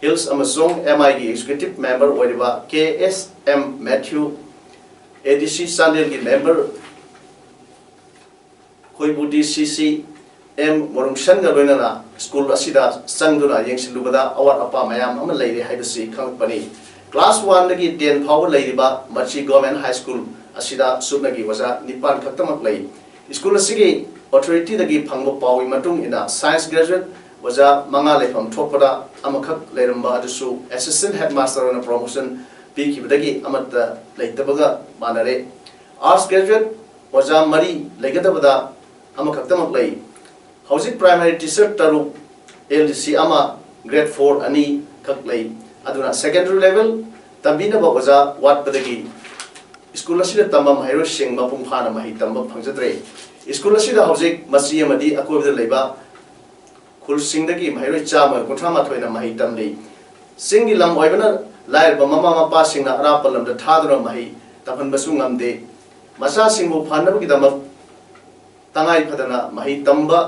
Hills ꯑꯃꯁꯨꯡ ꯑꯦꯝ ꯑꯥꯏ ꯒꯤ executive member ꯑꯣꯏꯔꯤꯕ ꯀꯦ ꯑꯦꯁ ꯑꯦꯝ ꯃꯦꯊ꯭ꯌꯨ, ꯑꯦ ꯗꯤ ꯁꯤ ꯆꯥꯟꯗꯦꯜꯒꯤ member ꯈꯣꯏꯕꯨ ꯗꯤ ꯁꯤ ꯁꯤ ꯑꯦꯝ ꯃꯣꯔꯨꯡꯁꯟꯒ ꯂꯣꯏꯅꯅ school ꯑꯁꯤꯗ ꯆꯪꯗꯨꯅ ꯌꯦꯡꯁꯤꯜꯂꯨꯕꯗ ꯑꯋꯥꯠ ꯑꯄꯥ ꯃꯌꯥꯝ ꯑꯃ ꯂꯩꯔꯦ ꯍꯥꯏꯕꯁꯤ ꯈꯪꯂꯛꯄꯅꯤ꯫ Class one ꯗꯒꯤ ten ꯐꯥꯎꯕ ꯂꯩꯔꯤꯕ ꯃꯆꯤ Government High School ꯑꯁꯤꯗ ꯁꯨꯞꯅꯒꯤ ꯑꯣꯖꯥ ꯅꯤꯄꯥꯟ ꯈꯛꯇꯃꯛ ꯂꯩ꯫ School ꯑꯁꯤꯒꯤ authority ꯗꯒꯤ ꯐꯪꯕ ꯄꯥꯎꯒꯤ ꯃꯇꯨꯡ ꯏꯟꯅ, science graduate ꯑꯣꯖꯥ ꯃꯉꯥ ꯂꯩꯐꯝ ꯊꯣꯛꯄꯗ ꯑꯃꯈꯛ ꯂꯩꯔꯝꯕ ꯑꯗꯨꯁꯨ assistant headmaster ꯑꯣꯏꯅ promotion ꯄꯤꯈꯤꯕꯗꯒꯤ ꯑꯃꯠꯇ ꯂꯩꯇꯕꯒ ꯃꯥꯟꯅꯔꯦ꯫ Arts graduate ꯑꯣꯖꯥ ꯃꯔꯤ ꯂꯩꯒꯗꯕꯗ ꯑꯃꯈꯛꯇꯃꯛ ꯂꯩ꯫ ꯍꯧꯖꯤꯛ primary teacher ꯇꯔꯨꯛ, ꯑꯦꯜ ꯗꯤ ꯁꯤ ꯑꯃ, grade four ꯑꯅꯤ ꯈꯛ ꯂꯩ꯫ ꯑꯗꯨꯅ secondary level ꯇꯝꯕꯤꯅꯕ ꯑꯣꯖꯥ ꯋꯥꯠꯄꯗꯒꯤ school ꯑꯁꯤꯗ ꯇꯝꯕ ꯃꯍꯩꯔꯣꯏꯁꯤꯡ ꯃꯄꯨꯡ ꯐꯥꯅ ꯃꯍꯩ ꯇꯝꯕ ꯐꯪꯖꯗ꯭ꯔꯦ꯫ School ꯑꯁꯤꯗ ꯍꯧꯖꯤꯛ ꯃꯆꯤ ꯑꯃꯗꯤ ꯑꯀꯣꯏꯕꯗ ꯂꯩꯕ ꯈꯨꯜꯁꯤꯡꯗꯒꯤ ꯃꯍꯩꯔꯣꯏ ꯆꯥꯝꯃꯒ ꯀꯨꯟꯊ꯭ꯔꯥ ꯃꯥꯊꯣꯏꯅ ꯃꯍꯩ ꯇꯝꯂꯤ꯫ ꯆꯤꯡꯒꯤ ꯂꯝ ꯑꯣꯏꯕꯅ ꯂꯥꯏꯔꯕ ꯃꯃꯥ ꯃꯄꯥꯁꯤꯡꯅ ꯑꯔꯥꯞꯄ ꯂꯝꯗ ꯊꯥꯗꯨꯅ ꯃꯍꯩ ꯇꯝꯍꯟꯕꯁꯨ ꯉꯝꯗꯦ꯫ ꯃꯆꯥꯁꯤꯡꯕꯨ ꯐꯅꯕꯒꯤꯗꯃꯛ ꯇꯉꯥꯏ ꯐꯗꯅ ꯃꯍꯩ ꯇꯝꯕ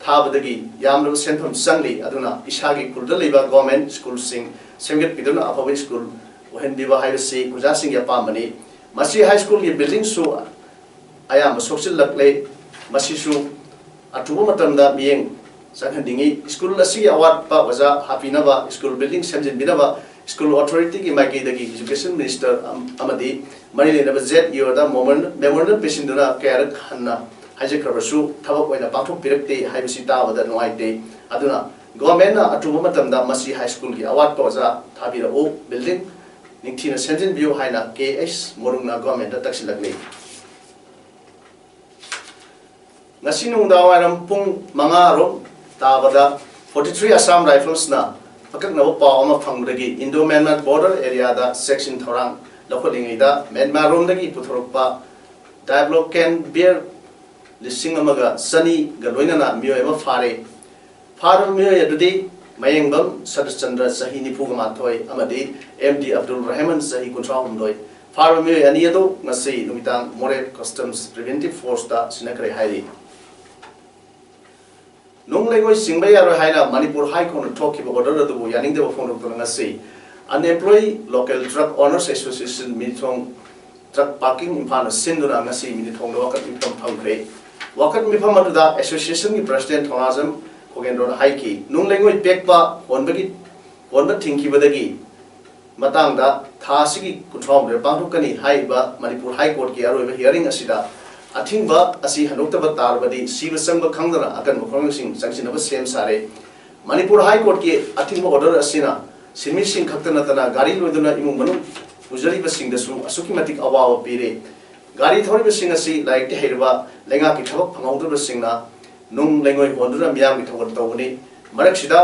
ꯊꯥꯕꯗꯒꯤ ꯌꯥꯝꯂꯕ ꯁꯦꯟꯐꯝ ꯆꯪꯂꯤ꯫ ꯑꯗꯨꯅ ꯏꯁꯥꯒꯤ ꯈꯨꯜꯗ ꯂꯩꯕ government school ꯁꯤꯡ ꯁꯦꯝꯒꯠꯄꯤꯗꯨꯅ ꯑꯐꯕ school ꯑꯣꯏꯍꯟꯕꯤꯕ ꯍꯥꯏꯕꯁꯤ ꯑꯣꯖꯥꯁꯤꯡꯒꯤ ꯑꯄꯥꯝꯕꯅꯤ꯫ ꯃꯁꯤ high school ꯒꯤ building ꯁꯨ ꯑꯌꯥꯝꯕ ꯁꯣꯛꯆꯤꯜꯂꯛꯂꯦ꯫ ꯃꯁꯤꯁꯨ ꯑꯊꯨꯕ ꯃꯇꯝꯗ ꯃꯤꯠꯌꯦꯡ ꯆꯪꯍꯟꯅꯤꯡꯏ꯫ School ꯑꯁꯤꯒꯤ ꯑꯋꯥꯠꯄ ꯑꯣꯖꯥ ꯍꯥꯞꯄꯤꯅꯕ, school building ꯁꯦꯝꯖꯤꯟꯕꯤꯅꯕ school authority ꯒꯤ ꯃꯥꯏꯀꯩꯗꯒꯤ education minister ꯑꯝ-, ꯑꯃꯗꯤ ꯃꯔꯤ ꯂꯩꯅꯕ ꯖꯦꯠ ꯏ ꯑꯣ ꯗ memorandum, memorandum ꯄꯤꯁꯤꯟꯗꯨꯅ ꯀꯌꯥꯔꯛ ꯍꯟꯅ ꯍꯥꯏꯖꯈ꯭ꯔꯕꯁꯨ ꯊꯕꯛ ꯑꯣꯏꯅ ꯄꯥꯡꯊꯣꯛꯄꯤꯔꯛꯇꯦ ꯍꯥꯏꯕꯁꯤ ꯇꯥꯕꯗ ꯅꯨꯡꯉꯥꯏꯇꯦ꯫ ꯑꯗꯨꯅ government ꯅ ꯑꯊꯨꯕ ꯃꯇꯝꯗ ꯃꯁꯤ high school ꯒꯤ ꯑꯋꯥꯠꯄ ꯑꯣꯖꯥ ꯊꯥꯕꯤꯔꯛꯎ, building ꯅꯤꯡꯊꯤꯅ ꯁꯦꯝꯖꯤꯟꯕꯤꯌꯨ ꯍꯥꯏꯅ ꯀꯦ ꯑꯩꯆ ꯃꯣꯔꯨꯡꯅ government ꯇ ꯇꯛꯁꯤꯜꯂꯛꯂꯤ꯫ ꯉꯁꯤ ꯅꯨꯡꯗꯥꯡꯋꯥꯏꯔꯝ ꯄꯨꯡ ꯃꯉꯥ ꯔꯣꯝ ꯇꯥꯕꯗ forty three Assam Riflesꯅ ꯑꯀꯛꯅꯕ ꯄꯥꯎ ꯑꯃ ꯐꯪꯕꯗꯒꯤ Indo-Myanmar border areaꯗ ꯆꯦꯛꯁꯤꯟ ꯊꯧꯔꯥꯡ ꯂꯧꯈꯠꯂꯤꯉꯩꯗ ꯃ꯭ꯌꯥꯟꯃꯥꯔ ꯔꯣꯝꯗꯒꯤ ꯄꯨꯊꯣꯔꯛꯄ diablocan bear ꯂꯤꯁꯤꯡ ꯑꯃꯒ ꯆꯅꯤꯒ ꯂꯣꯏꯅꯅ ꯃꯤꯑꯣꯏ ꯑꯃ ꯐꯥꯔꯦ꯫ ꯐꯥꯔꯕ ꯃꯤꯑꯣꯏ ꯑꯗꯨꯗꯤ ꯃꯌꯦꯡꯕꯝ ꯁꯔꯠꯆꯟꯗ꯭ꯔ ꯆꯍꯤ ꯅꯤꯐꯨꯒ ꯃꯥꯊꯣꯏ ꯑꯃꯗꯤ ꯑꯦꯝ ꯗꯤ ꯑꯕꯗꯨꯜ ꯔꯍꯃꯟ ꯆꯍꯤ ꯀꯨꯟꯊ꯭ꯔꯥ ꯍꯨꯝꯗꯣꯏ꯫ ꯐꯥꯔꯕ ꯃꯤꯑꯣꯏ ꯑꯅꯤ ꯑꯗꯨ ꯉꯁꯤ ꯅꯨꯃꯤꯗꯥꯡ ꯃꯣꯔꯦ Customs Preventive Forceꯇ ꯁꯤꯟꯅꯈ꯭ꯔꯦ ꯍꯥꯏꯔꯤ꯫ ꯅꯨꯡ ꯂꯩꯉꯣꯏ ꯆꯤꯡꯕ ꯌꯥꯔꯣꯏ ꯍꯥꯏꯅ ꯃꯅꯤꯄꯨꯔ High Courtꯅ ꯊꯣꯛꯈꯤꯕ order ꯑꯗꯨꯕꯨ ꯌꯥꯅꯤꯡꯗꯕ ꯐꯣꯡꯗꯣꯛꯇꯨꯅ ꯉꯁꯤ Unemployed Local Truck Owners Association ꯃꯤꯊꯣꯡ Truck Parking ꯏꯝꯐꯥꯜꯅ ꯁꯤꯟꯗꯨꯅ ꯉꯁꯤ ꯃꯤꯊꯣꯡꯗ ꯋꯥꯀꯠ ꯃꯤꯐꯝ ꯐꯝꯈ꯭ꯔꯦ꯫ ꯋꯥꯀꯠ ꯃꯤꯐꯝ ꯑꯗꯨꯗ associationꯒꯤ president ꯊꯧꯅꯥꯖꯝ ꯈꯣꯒꯦꯟꯗ꯭ꯔꯣꯅ ꯍꯥꯏꯈꯤ, ꯅꯨꯡ ꯂꯩꯉꯣꯏ ꯄꯦꯛꯄ ꯍꯣꯟꯕꯒꯤ, ꯍꯣꯟꯕ ꯊꯤꯡꯈꯤꯕꯗꯒꯤ ꯃꯇꯥꯡꯗ ꯊꯥ ꯑꯁꯤꯒꯤ ꯀꯨꯟꯊ꯭ꯔꯥ ꯍꯨꯝꯗꯣꯏ ꯄꯥꯡꯊꯣꯛꯀꯅꯤ ꯍꯥꯏꯔꯤꯕ ꯃꯅꯤꯄꯨꯔ High Courtꯀꯤ ꯑꯔꯣꯏꯕ hearing ꯑꯁꯤꯗ ꯑꯊꯤꯡꯕ ꯑꯁꯤ ꯍꯟꯗꯣꯛꯇꯕ ꯇꯥꯔꯕꯗꯤ ꯁꯤꯕ ꯆꯪꯕ ꯈꯪꯗꯅ ꯑꯀꯟꯕ ꯈꯣꯡꯖꯪꯁꯤꯡ ꯆꯪꯁꯤꯟꯅꯕ ꯁꯦꯝ ꯁꯥꯔꯦ꯫ ꯃꯅꯤꯄꯨꯔ High Courtꯀꯤ ꯑꯊꯤꯡꯕ order ꯑꯁꯤꯅ ꯁꯤꯟꯃꯤꯁꯤꯡ ꯈꯛꯇ ꯅꯠꯇꯅ ꯒꯥꯔꯤ ꯂꯣꯏꯗꯨꯅ ꯏꯃꯨꯡ ꯃꯅꯨꯡ ꯄꯨꯖꯔꯤꯕꯁꯤꯡꯗꯁꯨ ꯑꯁꯨꯛꯀꯤ ꯃꯇꯤꯛ ꯑꯋꯥꯕ ꯄꯤꯔꯦ꯫ ꯒꯥꯔꯤ ꯊꯧꯔꯤꯕꯁꯤꯡ ꯑꯁꯤ ꯂꯥꯏꯔꯤꯛꯇꯤ ꯍꯩꯔꯕ, ꯂꯩꯉꯥꯛꯀꯤ ꯊꯕꯛ ꯐꯪꯍꯧꯗ꯭ꯔꯕꯁꯤꯡꯅ ꯅꯨꯡ ꯂꯩꯉꯣꯏ ꯍꯣꯟꯗꯨꯅ ꯃꯤꯌꯥꯝꯒꯤ ꯊꯧꯒꯜ ꯇꯧꯕꯅꯤ꯫ ꯃꯔꯛꯁꯤꯗ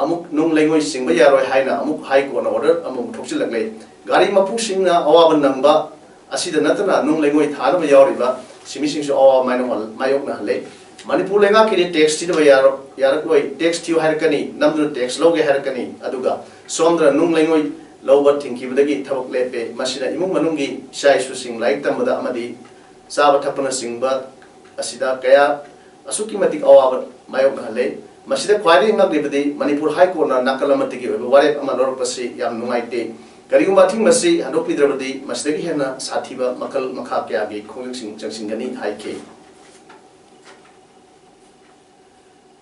ꯑꯃꯨꯛ ꯅꯨꯡ ꯂꯩꯉꯣꯏ ꯆꯤꯡꯕ ꯌꯥꯔꯣꯏ ꯍꯥꯏꯅ ꯑꯃꯨꯛ High Courtꯅ order ꯑꯃꯃꯨꯛ ꯊꯣꯛꯆꯤꯜꯂꯛꯂꯦ꯫ ꯒꯥꯔꯤ ꯃꯄꯨꯁꯤꯡꯅ ꯑꯋꯥꯕ ꯅꯪꯕ ꯑꯁꯤꯗ ꯅꯠꯇꯅ ꯅꯨꯡ ꯂꯩꯉꯣꯏ ꯊꯥꯅꯕ ꯌꯥꯎꯔꯤꯕ ꯁꯤꯟꯃꯤꯁꯤꯡꯁꯨ ꯑꯋꯥꯕ ꯃꯥꯌꯣꯛ-, ꯃꯥꯌꯣꯛꯅꯍꯜꯂꯦ꯫ ꯃꯅꯤꯄꯨꯔ ꯂꯩꯉꯥꯛꯀꯤꯗꯤ tax ꯊꯤꯗꯕ ꯌꯥꯔꯣ-, ꯌꯥꯔꯛꯂꯣꯏ, tax ꯊꯤꯌꯨ ꯍꯥꯏꯔꯛꯀꯅꯤ, ꯅꯝꯗꯨꯅ tax ꯂꯧꯒꯦ ꯍꯥꯏꯔꯛꯀꯅꯤ, ꯑꯗꯨꯒ ꯁꯣꯝꯗꯅ ꯅꯨꯡ ꯂꯩꯉꯣꯏ ꯂꯧꯕ ꯊꯤꯡꯈꯤꯕꯗꯒꯤ ꯊꯕꯛ ꯂꯦꯞꯄꯦ꯫ ꯃꯁꯤꯅ ꯏꯃꯨꯡ ꯃꯅꯨꯡꯒꯤ ꯏꯆꯥ ꯏꯁꯨꯁꯤꯡ ꯂꯥꯏꯔꯤꯛ ꯇꯝꯕꯗ ꯑꯃꯗꯤ ꯆꯥꯕ ꯊꯛꯄꯅꯆꯤꯡꯕ ꯑꯁꯤꯗ ꯀꯌꯥ ꯑꯁꯨꯛꯀꯤ ꯃꯇꯤꯛ ꯑꯋꯥꯕ ꯃꯥꯌꯣꯛꯅꯍꯜꯂꯦ꯫ ꯃꯁꯤꯗ ꯈ꯭ꯋꯥꯏꯗꯒꯤ ꯉꯛꯂꯤꯕꯗꯤ ꯃꯅꯤꯄꯨꯔ High Courtꯅ ꯅꯥꯀꯜ ꯑꯃꯠꯇꯒꯤ ꯑꯣꯏꯕ ꯋꯥꯔꯦꯞ ꯑꯃ ꯂꯧꯔꯛꯄꯁꯤ ꯌꯥꯝ ꯅꯨꯡꯉꯥꯏꯇꯦ꯫ ꯀꯔꯤꯒꯨꯝꯕ ꯑꯊꯤꯡꯕꯁꯤ ꯍꯟꯗꯣꯛꯄꯤꯗ꯭ꯔꯕꯗꯤ ꯃꯁꯤꯗꯒꯤ ꯍꯦꯟꯅ ꯁꯥꯊꯤꯕ ꯃꯈꯜ ꯃꯈꯥ ꯀꯌꯥꯒꯤ ꯈꯣꯡꯖꯪꯁꯤꯡ ꯆꯪꯁꯤꯟꯒꯅꯤ ꯍꯥꯏꯈꯤ꯫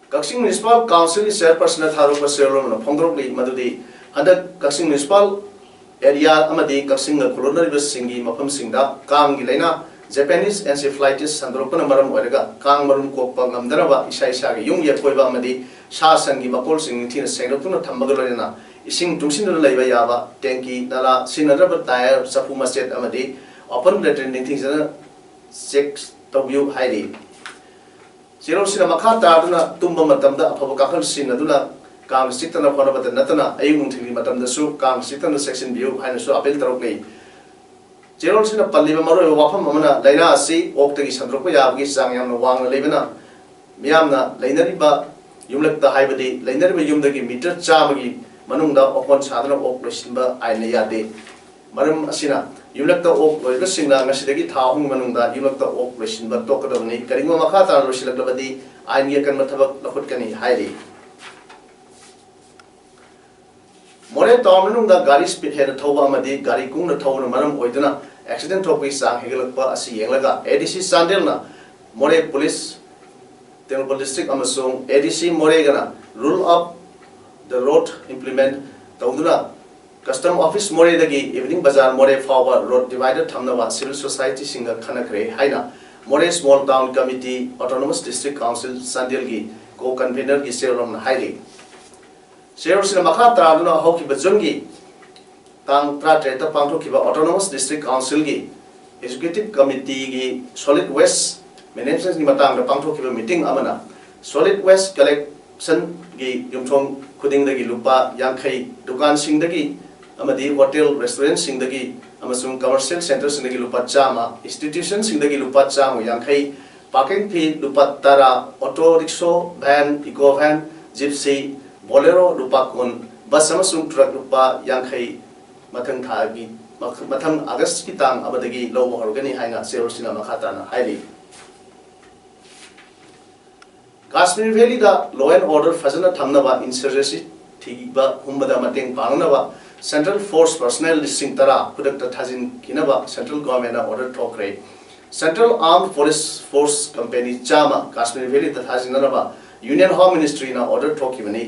ꯀꯛꯆꯤꯡ Municipal Councilꯒꯤ chairpersonꯅ ꯊꯥꯗꯣꯛꯄ ꯆꯦꯔꯣꯜ ꯑꯃꯅ ꯐꯣꯡꯗꯣꯔꯛꯂꯤ ꯃꯗꯨꯗꯤ ꯍꯟꯗꯛ ꯀꯛꯆꯤꯡ municipal area ꯑꯃꯗꯤ ꯀꯛꯆꯤꯡꯒ ꯈꯨꯜꯂꯣꯟꯅꯔꯤꯕꯁꯤꯡꯒꯤ ꯃꯐꯝꯁꯤꯡꯗ ꯀꯥꯡꯒꯤ ꯂꯥꯏꯅꯥ Japanese encephalitis ꯁꯟꯗꯣꯔꯛꯄꯅ ꯃꯔꯝ ꯑꯣꯏꯔꯒ ꯀꯥꯡ ꯃꯔꯨꯝ ꯀꯣꯛꯄ ꯉꯝꯗꯅꯕ ꯏꯁꯥ ꯏꯁꯥꯒꯤ ꯌꯨꯝꯒꯤ ꯑꯀꯣꯏꯕ ꯑꯃꯗꯤ ꯁꯥ ꯁꯟꯒꯤ ꯃꯀꯣꯜꯁꯤꯡ ꯅꯤꯡꯊꯤꯅ ꯁꯦꯡꯗꯣꯛꯇꯨꯅ ꯊꯝꯕꯒ ꯂꯣꯏꯅꯅ ꯏꯁꯤꯡ ꯇꯨꯡꯁꯤꯟꯗꯨꯅ ꯂꯩꯕ ꯌꯥꯕ tanki, ꯅꯂꯥ, ꯁꯤꯖꯤꯟꯅꯗ꯭ꯔꯕ tyre, ꯆꯐꯨ ꯃꯆꯦꯠ ꯑꯃꯗꯤ open latrine ꯅꯤꯡꯊꯤꯖꯅ check ꯇꯧꯕꯤꯌꯨ ꯍꯥꯏꯔꯤ꯫ ꯆꯦꯔꯣꯜꯁꯤꯅ ꯃꯈꯥ ꯇꯥꯗꯨꯅ ꯇꯨꯝꯕ ꯃꯇꯝꯗ ꯑꯐꯕ ꯀꯥꯡꯈꯜ ꯁꯤꯖꯤꯟꯅꯗꯨꯅ ꯀꯥꯡ ꯆꯤꯛꯇꯅ ꯍꯣꯠꯅꯕꯗ ꯅꯠꯇꯅ ꯑꯌꯨꯛ ꯅꯨꯡꯊꯤꯜꯒꯤ ꯃꯇꯝꯗꯁꯨ ꯀꯥꯡ ꯆꯤꯛꯇꯅ ꯆꯦꯛꯁꯤꯟꯕꯤꯌꯨ ꯍꯥꯏꯅꯁꯨ ꯑꯥꯄꯤꯜ ꯇꯧꯔꯛꯂꯤ꯫ ꯆꯦꯔꯣꯜꯁꯤꯅ ꯄꯜꯂꯤꯕ ꯃꯔꯨꯑꯣꯏꯕ ꯋꯥꯐꯝ ꯑꯃꯅ ꯂꯥꯏꯅꯥ ꯑꯁꯤ ꯑꯣꯛꯇꯒꯤ ꯁꯟꯗꯣꯔꯛꯄ ꯌꯥꯕꯒꯤ ꯆꯥꯡ ꯌꯥꯝꯅ ꯋꯥꯡꯅ ꯂꯩꯕꯅ ꯃꯤꯌꯥꯝꯅ ꯂꯩꯅꯔꯤꯕ ꯌꯨꯝꯂꯛꯇ, ꯍꯥꯏꯕꯗꯤ ꯂꯩꯅꯔꯤꯕ ꯌꯨꯝꯗꯒꯤ ꯃꯤꯇꯔ ꯆꯥꯝꯃꯒꯤ ꯃꯅꯨꯡꯗ ꯑꯣꯀꯣꯟ ꯁꯥꯗꯨꯅ ꯑꯣꯛ ꯂꯣꯏꯁꯤꯟꯕ ꯑꯥꯏꯟꯅ ꯌꯥꯗꯦ꯫ ꯃꯔꯝ ꯑꯁꯤꯅ ꯌꯨꯝꯂꯛꯇ ꯑꯣꯛ ꯂꯣꯏꯕꯁꯤꯡꯅ ꯉꯁꯤꯗꯒꯤ ꯊꯥ ꯑꯍꯨꯝꯒꯤ ꯃꯅꯨꯡꯗ ꯌꯨꯝꯂꯛꯇ ꯑꯣꯛ ꯂꯣꯏꯁꯤꯟꯕ ꯇꯣꯛꯀꯗꯕꯅꯤ꯫ ꯀꯔꯤꯒꯨꯝꯕ ꯃꯈꯥ ꯇꯥꯅ ꯂꯣꯏꯁꯤꯜꯂꯛꯂꯕꯗꯤ ꯑꯥꯏꯟꯒꯤ ꯑꯀꯟꯕ ꯊꯕꯛ ꯂꯧꯈꯠꯀꯅꯤ ꯍꯥꯏꯔꯤ꯫ ꯃꯣꯔꯦ ꯇꯥꯎꯟ ꯃꯅꯨꯡꯗ ꯒꯥꯔꯤ ꯁ꯭ꯄꯤꯗ ꯍꯦꯟꯅ ꯊꯧꯕ ꯑꯃꯗꯤ ꯒꯥꯔꯤ ꯀꯨꯡꯅ ꯊꯧꯕꯅ ꯃꯔꯝ ꯑꯣꯏꯗꯨꯅ ꯑꯦꯛꯁꯤꯗꯦꯟ ꯊꯣꯛꯄꯒꯤ ꯆꯥꯡ ꯍꯦꯟꯒꯠꯂꯛꯄ ꯑꯁꯤ ꯌꯦꯡꯂꯒ ꯑꯦ ꯗꯤ ꯁꯤ ꯆꯥꯟꯗꯦꯜꯅ ꯃꯣꯔꯦ ꯄꯨꯂꯤꯁ, ꯇꯦꯡꯅꯧꯄꯜ ꯗꯤꯁꯇ꯭ꯔꯤꯛ ꯑꯃꯁꯨꯡ ꯑꯦ ꯗꯤ ꯁꯤ ꯃꯣꯔꯦꯒꯅ rule of the road implement ꯇꯧꯗꯨꯅ ꯀꯁꯇꯝ ꯑꯣꯐꯤꯁ ꯃꯣꯔꯦꯗꯒꯤ ꯏꯚꯤꯅꯤꯡ ꯕꯖꯥꯔ ꯃꯣꯔꯦ ꯐꯥꯎꯕ ꯔꯣꯗ ꯗꯤꯚꯥꯏꯗꯔ ꯊꯝꯅꯕ ꯁꯤꯚꯤꯜ ꯁꯣꯁꯥꯏꯇꯤꯁꯤꯡꯒ ꯈꯟꯅꯈ꯭ꯔꯦ ꯍꯥꯏꯅ Moreh small town committee, autonomous district council ꯆꯥꯟꯗꯦꯜꯒꯤ ꯀꯣ ꯀꯟꯚꯦꯅꯔꯒꯤ ꯆꯦꯌꯔꯃꯟꯅ ꯍꯥꯏꯔꯤ꯫ ꯆꯦꯌꯔꯃꯟꯁꯤꯅ ꯃꯈꯥ ꯇꯥꯗꯨꯅ ꯍꯧꯈꯤꯕ ꯖꯨꯟꯒꯤ ꯇꯥꯡ ꯇꯔꯥꯇꯔꯦꯠꯇ ꯄꯥꯡꯊꯣꯛꯈꯤꯕ ꯑꯣꯇꯣꯅꯣꯃꯁ ꯗꯤꯁꯇ꯭ꯔꯤꯛ ꯀꯥꯎꯟꯁꯤꯜꯒꯤ ꯑꯦꯛꯖꯤꯀ꯭ꯌꯨꯇꯤꯚ ꯀꯃꯤꯇꯤꯒꯤ ꯁꯣꯂꯤꯗ ꯋꯦꯁ ꯃꯦꯅꯦꯖꯃꯦꯟꯒꯤ ꯃꯇꯥꯡꯗ ꯄꯥꯡꯊꯣꯛꯈꯤꯕ ꯃꯤꯇꯤꯡ ꯑꯃꯅ ꯁꯣꯂꯤꯗ ꯋꯦꯁ ꯀꯂꯦꯛꯁꯟꯒꯤ ꯌꯨꯝꯊꯣꯡ ꯈꯨꯗꯤꯡꯗꯒꯤ ꯂꯨꯄꯥ ꯌꯥꯡꯈꯩ, ꯗꯨꯀꯥꯟꯁꯤꯡꯗꯒꯤ ꯑꯃꯗꯤ ꯍꯣꯇꯦꯜ ꯔꯦꯁꯇꯨꯔꯦꯟꯠꯁꯤꯡꯗꯒꯤ ꯑꯃꯁꯨꯡ ꯀꯃꯔꯁꯤꯌꯦꯜ ꯁꯦꯟꯇꯔꯁꯤꯡꯗꯒꯤ ꯂꯨꯄꯥ ꯆꯥꯝꯃ, ꯏꯟꯁꯇꯤꯇ꯭ꯌꯨꯁꯟꯁꯤꯡꯗꯒꯤ ꯂꯨꯄꯥ ꯆꯥꯝꯃ ꯌꯥꯡꯈꯩ, ꯄꯥꯔꯀꯤꯡ ꯐꯤ ꯂꯨꯄꯥ ꯇꯔꯥ, auto rickshaw, van, eco van, ꯖꯤꯞꯁꯤ, ꯕꯣꯂꯦꯔꯣ ꯂꯨꯄꯥ ꯀꯨꯟ, ꯕꯁ ꯑꯃꯁꯨꯡ ꯇ꯭ꯔꯛ ꯂꯨꯄꯥ ꯌꯥꯡꯈꯩ ꯃꯊꯪ ꯊꯥꯒꯤ, ꯃꯊꯪ ꯑꯥꯒꯁꯀꯤ ꯇꯥꯡ ꯑꯃꯗꯒꯤ ꯂꯧꯕ ꯍꯧꯔꯒꯅꯤ ꯍꯥꯏꯅ ꯆꯦꯌꯔꯃꯟꯁꯤꯅ ꯃꯈꯥ ꯇꯥꯅ ꯍꯥꯏꯔꯤ꯫ Kashmir valid law and order ꯐꯖꯅ ꯊꯝꯅꯕ ꯏꯟꯁꯔꯖꯦꯟꯁꯤ ꯊꯤꯕ ꯍꯨꯝꯕꯗ ꯃꯇꯦꯡ ꯄꯥꯡꯅꯕ ꯁꯦꯟꯇ꯭ꯔꯦꯜ ꯐꯣꯔꯁ ꯄꯔꯁꯅꯦꯜ ꯂꯤꯁꯤꯡ ꯇꯔꯥ ꯈꯨꯗꯛꯇ ꯊꯥꯖꯤꯟꯈꯤꯅꯕ ꯁꯦꯟꯇ꯭ꯔꯦꯜ ꯒꯣꯔꯃꯦꯟꯅ ꯑꯣꯔꯗꯔ ꯊꯣꯛꯈ꯭ꯔꯦ꯫ Central armed police force company ꯆꯥꯝꯃ ꯀꯥꯁꯃꯤꯔ ꯚꯦꯂꯤꯗ ꯊꯥꯖꯤꯟꯅꯅꯕ ꯌꯨꯅꯤꯌꯟ ꯍꯣꯝ ꯃꯤꯅꯤꯁꯇ꯭ꯔꯤꯅ ꯑꯣꯔꯗꯔ ꯊꯣꯛꯈꯤꯕꯅꯤ꯫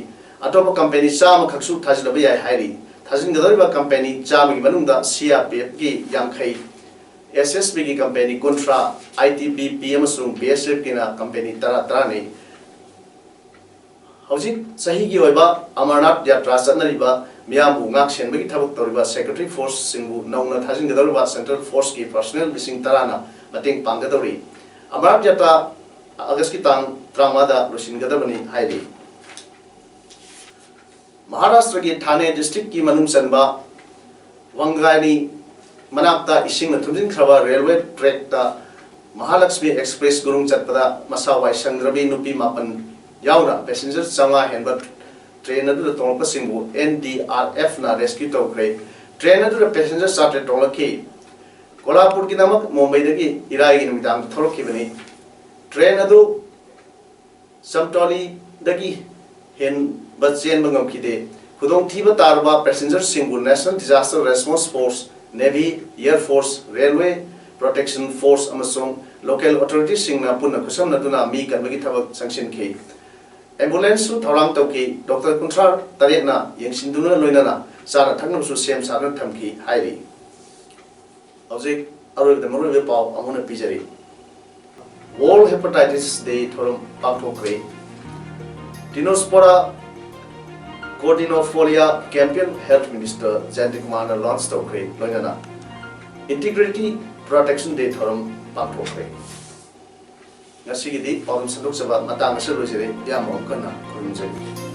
ꯑꯇꯣꯞꯄ ꯀꯝꯄꯦꯅꯤ ꯆꯥꯝꯃ ꯈꯛꯁꯨ ꯊꯥꯖꯤꯟꯅꯕ ꯌꯥꯏ ꯍꯥꯏꯔꯤ꯫ ꯊꯥꯖꯤꯟꯒꯗꯧꯔꯤꯕ ꯀꯝꯄꯦꯅꯤ ꯆꯥꯝꯃꯒꯤ ꯃꯅꯨꯡꯗ ꯁꯤ ꯑꯥꯔ ꯄꯤ ꯑꯦꯐꯀꯤ ꯌꯥꯡꯈꯩ, ꯑꯦꯁ ꯑꯦꯁ ꯕꯤꯒꯤ ꯀꯝꯄꯦꯅꯤ ꯀꯨꯟꯊ꯭ꯔꯥ, ꯑꯥꯏ ꯇꯤ ꯕꯤ ꯄꯤ ꯑꯃꯁꯨꯡ ꯕꯤ ꯑꯦꯁ ꯑꯦꯐꯀꯤꯅ ꯀꯝꯄꯦꯅꯤ ꯇꯔꯥ ꯇꯔꯥꯅꯤ꯫ ꯍꯧꯖꯤꯛ ꯆꯍꯤꯒꯤ ꯑꯣꯏꯕ ꯑꯃꯔꯅꯥꯊ ꯌꯥꯇ꯭ꯔꯥ ꯆꯠꯅꯔꯤꯕ ꯃꯤꯌꯥꯝꯕꯨ ꯉꯥꯛ ꯁꯦꯟꯕꯒꯤ ꯊꯕꯛ ꯇꯧꯔꯤꯕ ꯁꯦꯀ꯭ꯌꯨꯔꯤꯇꯤ ꯐꯣꯔꯁꯁꯤꯡꯕꯨ ꯅꯧꯅ ꯊꯥꯖꯤꯟꯒꯗꯧꯔꯤꯕ ꯁꯦꯟꯇ꯭ꯔꯦꯜ ꯐꯣꯔꯁꯀꯤ ꯄꯔꯁꯅꯦꯜ ꯂꯤꯁꯤꯡ ꯇꯔꯥꯅ ꯃꯇꯦꯡ ꯄꯥꯡꯒꯗꯧꯔꯤ꯫ ꯑꯃꯔꯅꯥꯊ ꯌꯥꯇ꯭ꯔꯥ ꯑꯥꯒꯁꯀꯤ ꯇꯥꯡ ꯇꯔꯥꯃꯉꯥꯗ ꯂꯣꯏꯁꯤꯟꯒꯗꯕꯅꯤ ꯍꯥꯏꯔꯤ꯫ ꯃꯍꯥꯔꯥꯁꯇ꯭ꯔꯒꯤ ꯊꯥꯅꯦ ꯗꯤꯁꯇ꯭ꯔꯤꯛꯀꯤ ꯃꯅꯨꯡ ꯆꯟꯕ ꯋꯪꯒꯥꯏꯅꯤ ꯃꯅꯥꯛꯇ ꯏꯁꯤꯡꯅ ꯊꯨꯝꯖꯤꯟꯈ꯭ꯔꯕ ꯔꯦꯜꯋꯦ ꯇ꯭ꯔꯦꯛꯇ ꯃꯍꯥꯂꯛꯁꯃꯤ ꯑꯦꯛꯁꯄ꯭ꯔꯦꯁ ꯒꯨꯔꯨꯡ ꯆꯠꯄꯗ ꯃꯁꯥ ꯋꯥꯏ ꯁꯪꯗ꯭ꯔꯕꯤ ꯅꯨꯄꯤ ꯃꯥꯄꯟ ꯌꯥꯎꯅ ꯄꯦꯁꯦꯟꯖꯔ ꯆꯥꯝꯃꯉꯥ ꯍꯦꯟꯕ ꯇ꯭ꯔꯦꯟ ꯑꯗꯨꯗ ꯇꯣꯡꯂꯛꯄꯁꯤꯡꯕꯨ ꯑꯦꯟ ꯗꯤ ꯑꯥꯔ ꯑꯦꯐꯅ ꯔꯦꯁꯀ꯭ꯌꯨ ꯇꯧꯈ꯭ꯔꯦ꯫ ꯇ꯭ꯔꯦꯟ ꯑꯗꯨꯗ ꯄꯦꯁꯦꯟꯖꯔ ꯆꯥꯇ꯭ꯔꯦꯠ ꯇꯣꯡꯂꯛꯈꯤ꯫ ꯀꯣꯂꯥꯄꯨꯔꯒꯤꯗꯃꯛ ꯃꯨꯝꯕꯩꯗꯒꯤ ꯏꯔꯥꯏꯒꯤ ꯅꯨꯃꯤꯗꯥꯡꯗ ꯊꯣꯛꯂꯛꯈꯤꯕꯅꯤ꯫ ꯇ꯭ꯔꯦꯟ ꯑꯗꯨ ꯆꯝꯇꯣꯂꯤꯗꯒꯤ ꯍꯦꯟꯕ ꯆꯦꯟꯕ ꯉꯝꯈꯤꯗꯦ꯫ ꯈꯨꯗꯣꯡꯊꯤꯕ ꯇꯥꯔꯕ ꯄꯦꯁꯦꯟꯖꯔꯁꯤꯡꯕꯨ National Disaster Response Force, Navy, Air Force, Railway Protection Force ꯑꯃꯁꯨꯡ ꯂꯣꯀꯦꯜ ꯑꯣꯊꯣꯔꯤꯇꯤꯁꯤꯡꯅ ꯄꯨꯟꯅ ꯈꯨꯠꯁꯝꯅꯗꯨꯅ ꯃꯤ ꯀꯟꯕꯒꯤ ꯊꯕꯛ ꯆꯪꯁꯤꯟꯈꯤ꯫ ꯑꯦꯝꯕꯨꯂꯦꯟꯁꯁꯨ ꯊꯧꯔꯥꯡ ꯇꯧꯈꯤ꯫ ꯗꯣꯛꯇꯔ ꯀꯨꯟꯊ꯭ꯔꯥ ꯇꯔꯦꯠꯅ ꯌꯦꯡꯁꯤꯟꯗꯨꯅ ꯂꯣꯏꯅꯅ ꯆꯥꯅ ꯊꯛꯅꯕꯁꯨ ꯁꯦꯝ ꯁꯥꯗꯨꯅ ꯊꯝꯈꯤ ꯍꯥꯏꯔꯤ꯫ ꯍꯧꯖꯤꯛ ꯑꯔꯣꯏꯕꯗ ꯃꯔꯨꯑꯣꯏꯕ ꯄꯥꯎ ꯑꯃꯨꯛ ꯍꯟꯅ ꯄꯤꯖꯔꯤ꯫ World Hepatitis Day ꯊꯧꯔꯝ ꯄꯥꯡꯊꯣꯛꯈ꯭ꯔꯦ꯫ Tinospora Cordifolia Campaign Health Minister ꯖꯌꯟꯇ ꯀꯨꯃꯥꯔꯅ ꯂꯣꯟꯆ ꯇꯧꯈ꯭ꯔꯦ, ꯂꯣꯏꯅꯅ Integrity Protection Day ꯊꯧꯔꯝ ꯄꯥꯡꯊꯣꯛꯈ꯭ꯔꯦ꯫ ꯉꯁꯤꯒꯤꯗꯤ ꯄꯥꯎꯗꯝ ꯁꯟꯗꯣꯛꯆꯕ ꯃꯇꯥꯡ ꯑꯁꯤꯗ ꯂꯣꯏꯖꯔꯦ꯫ ꯏꯌꯥꯝꯕ ꯑꯃꯨꯛ ꯍꯟꯅ ꯈꯨꯔꯨꯝꯖꯔꯤ꯫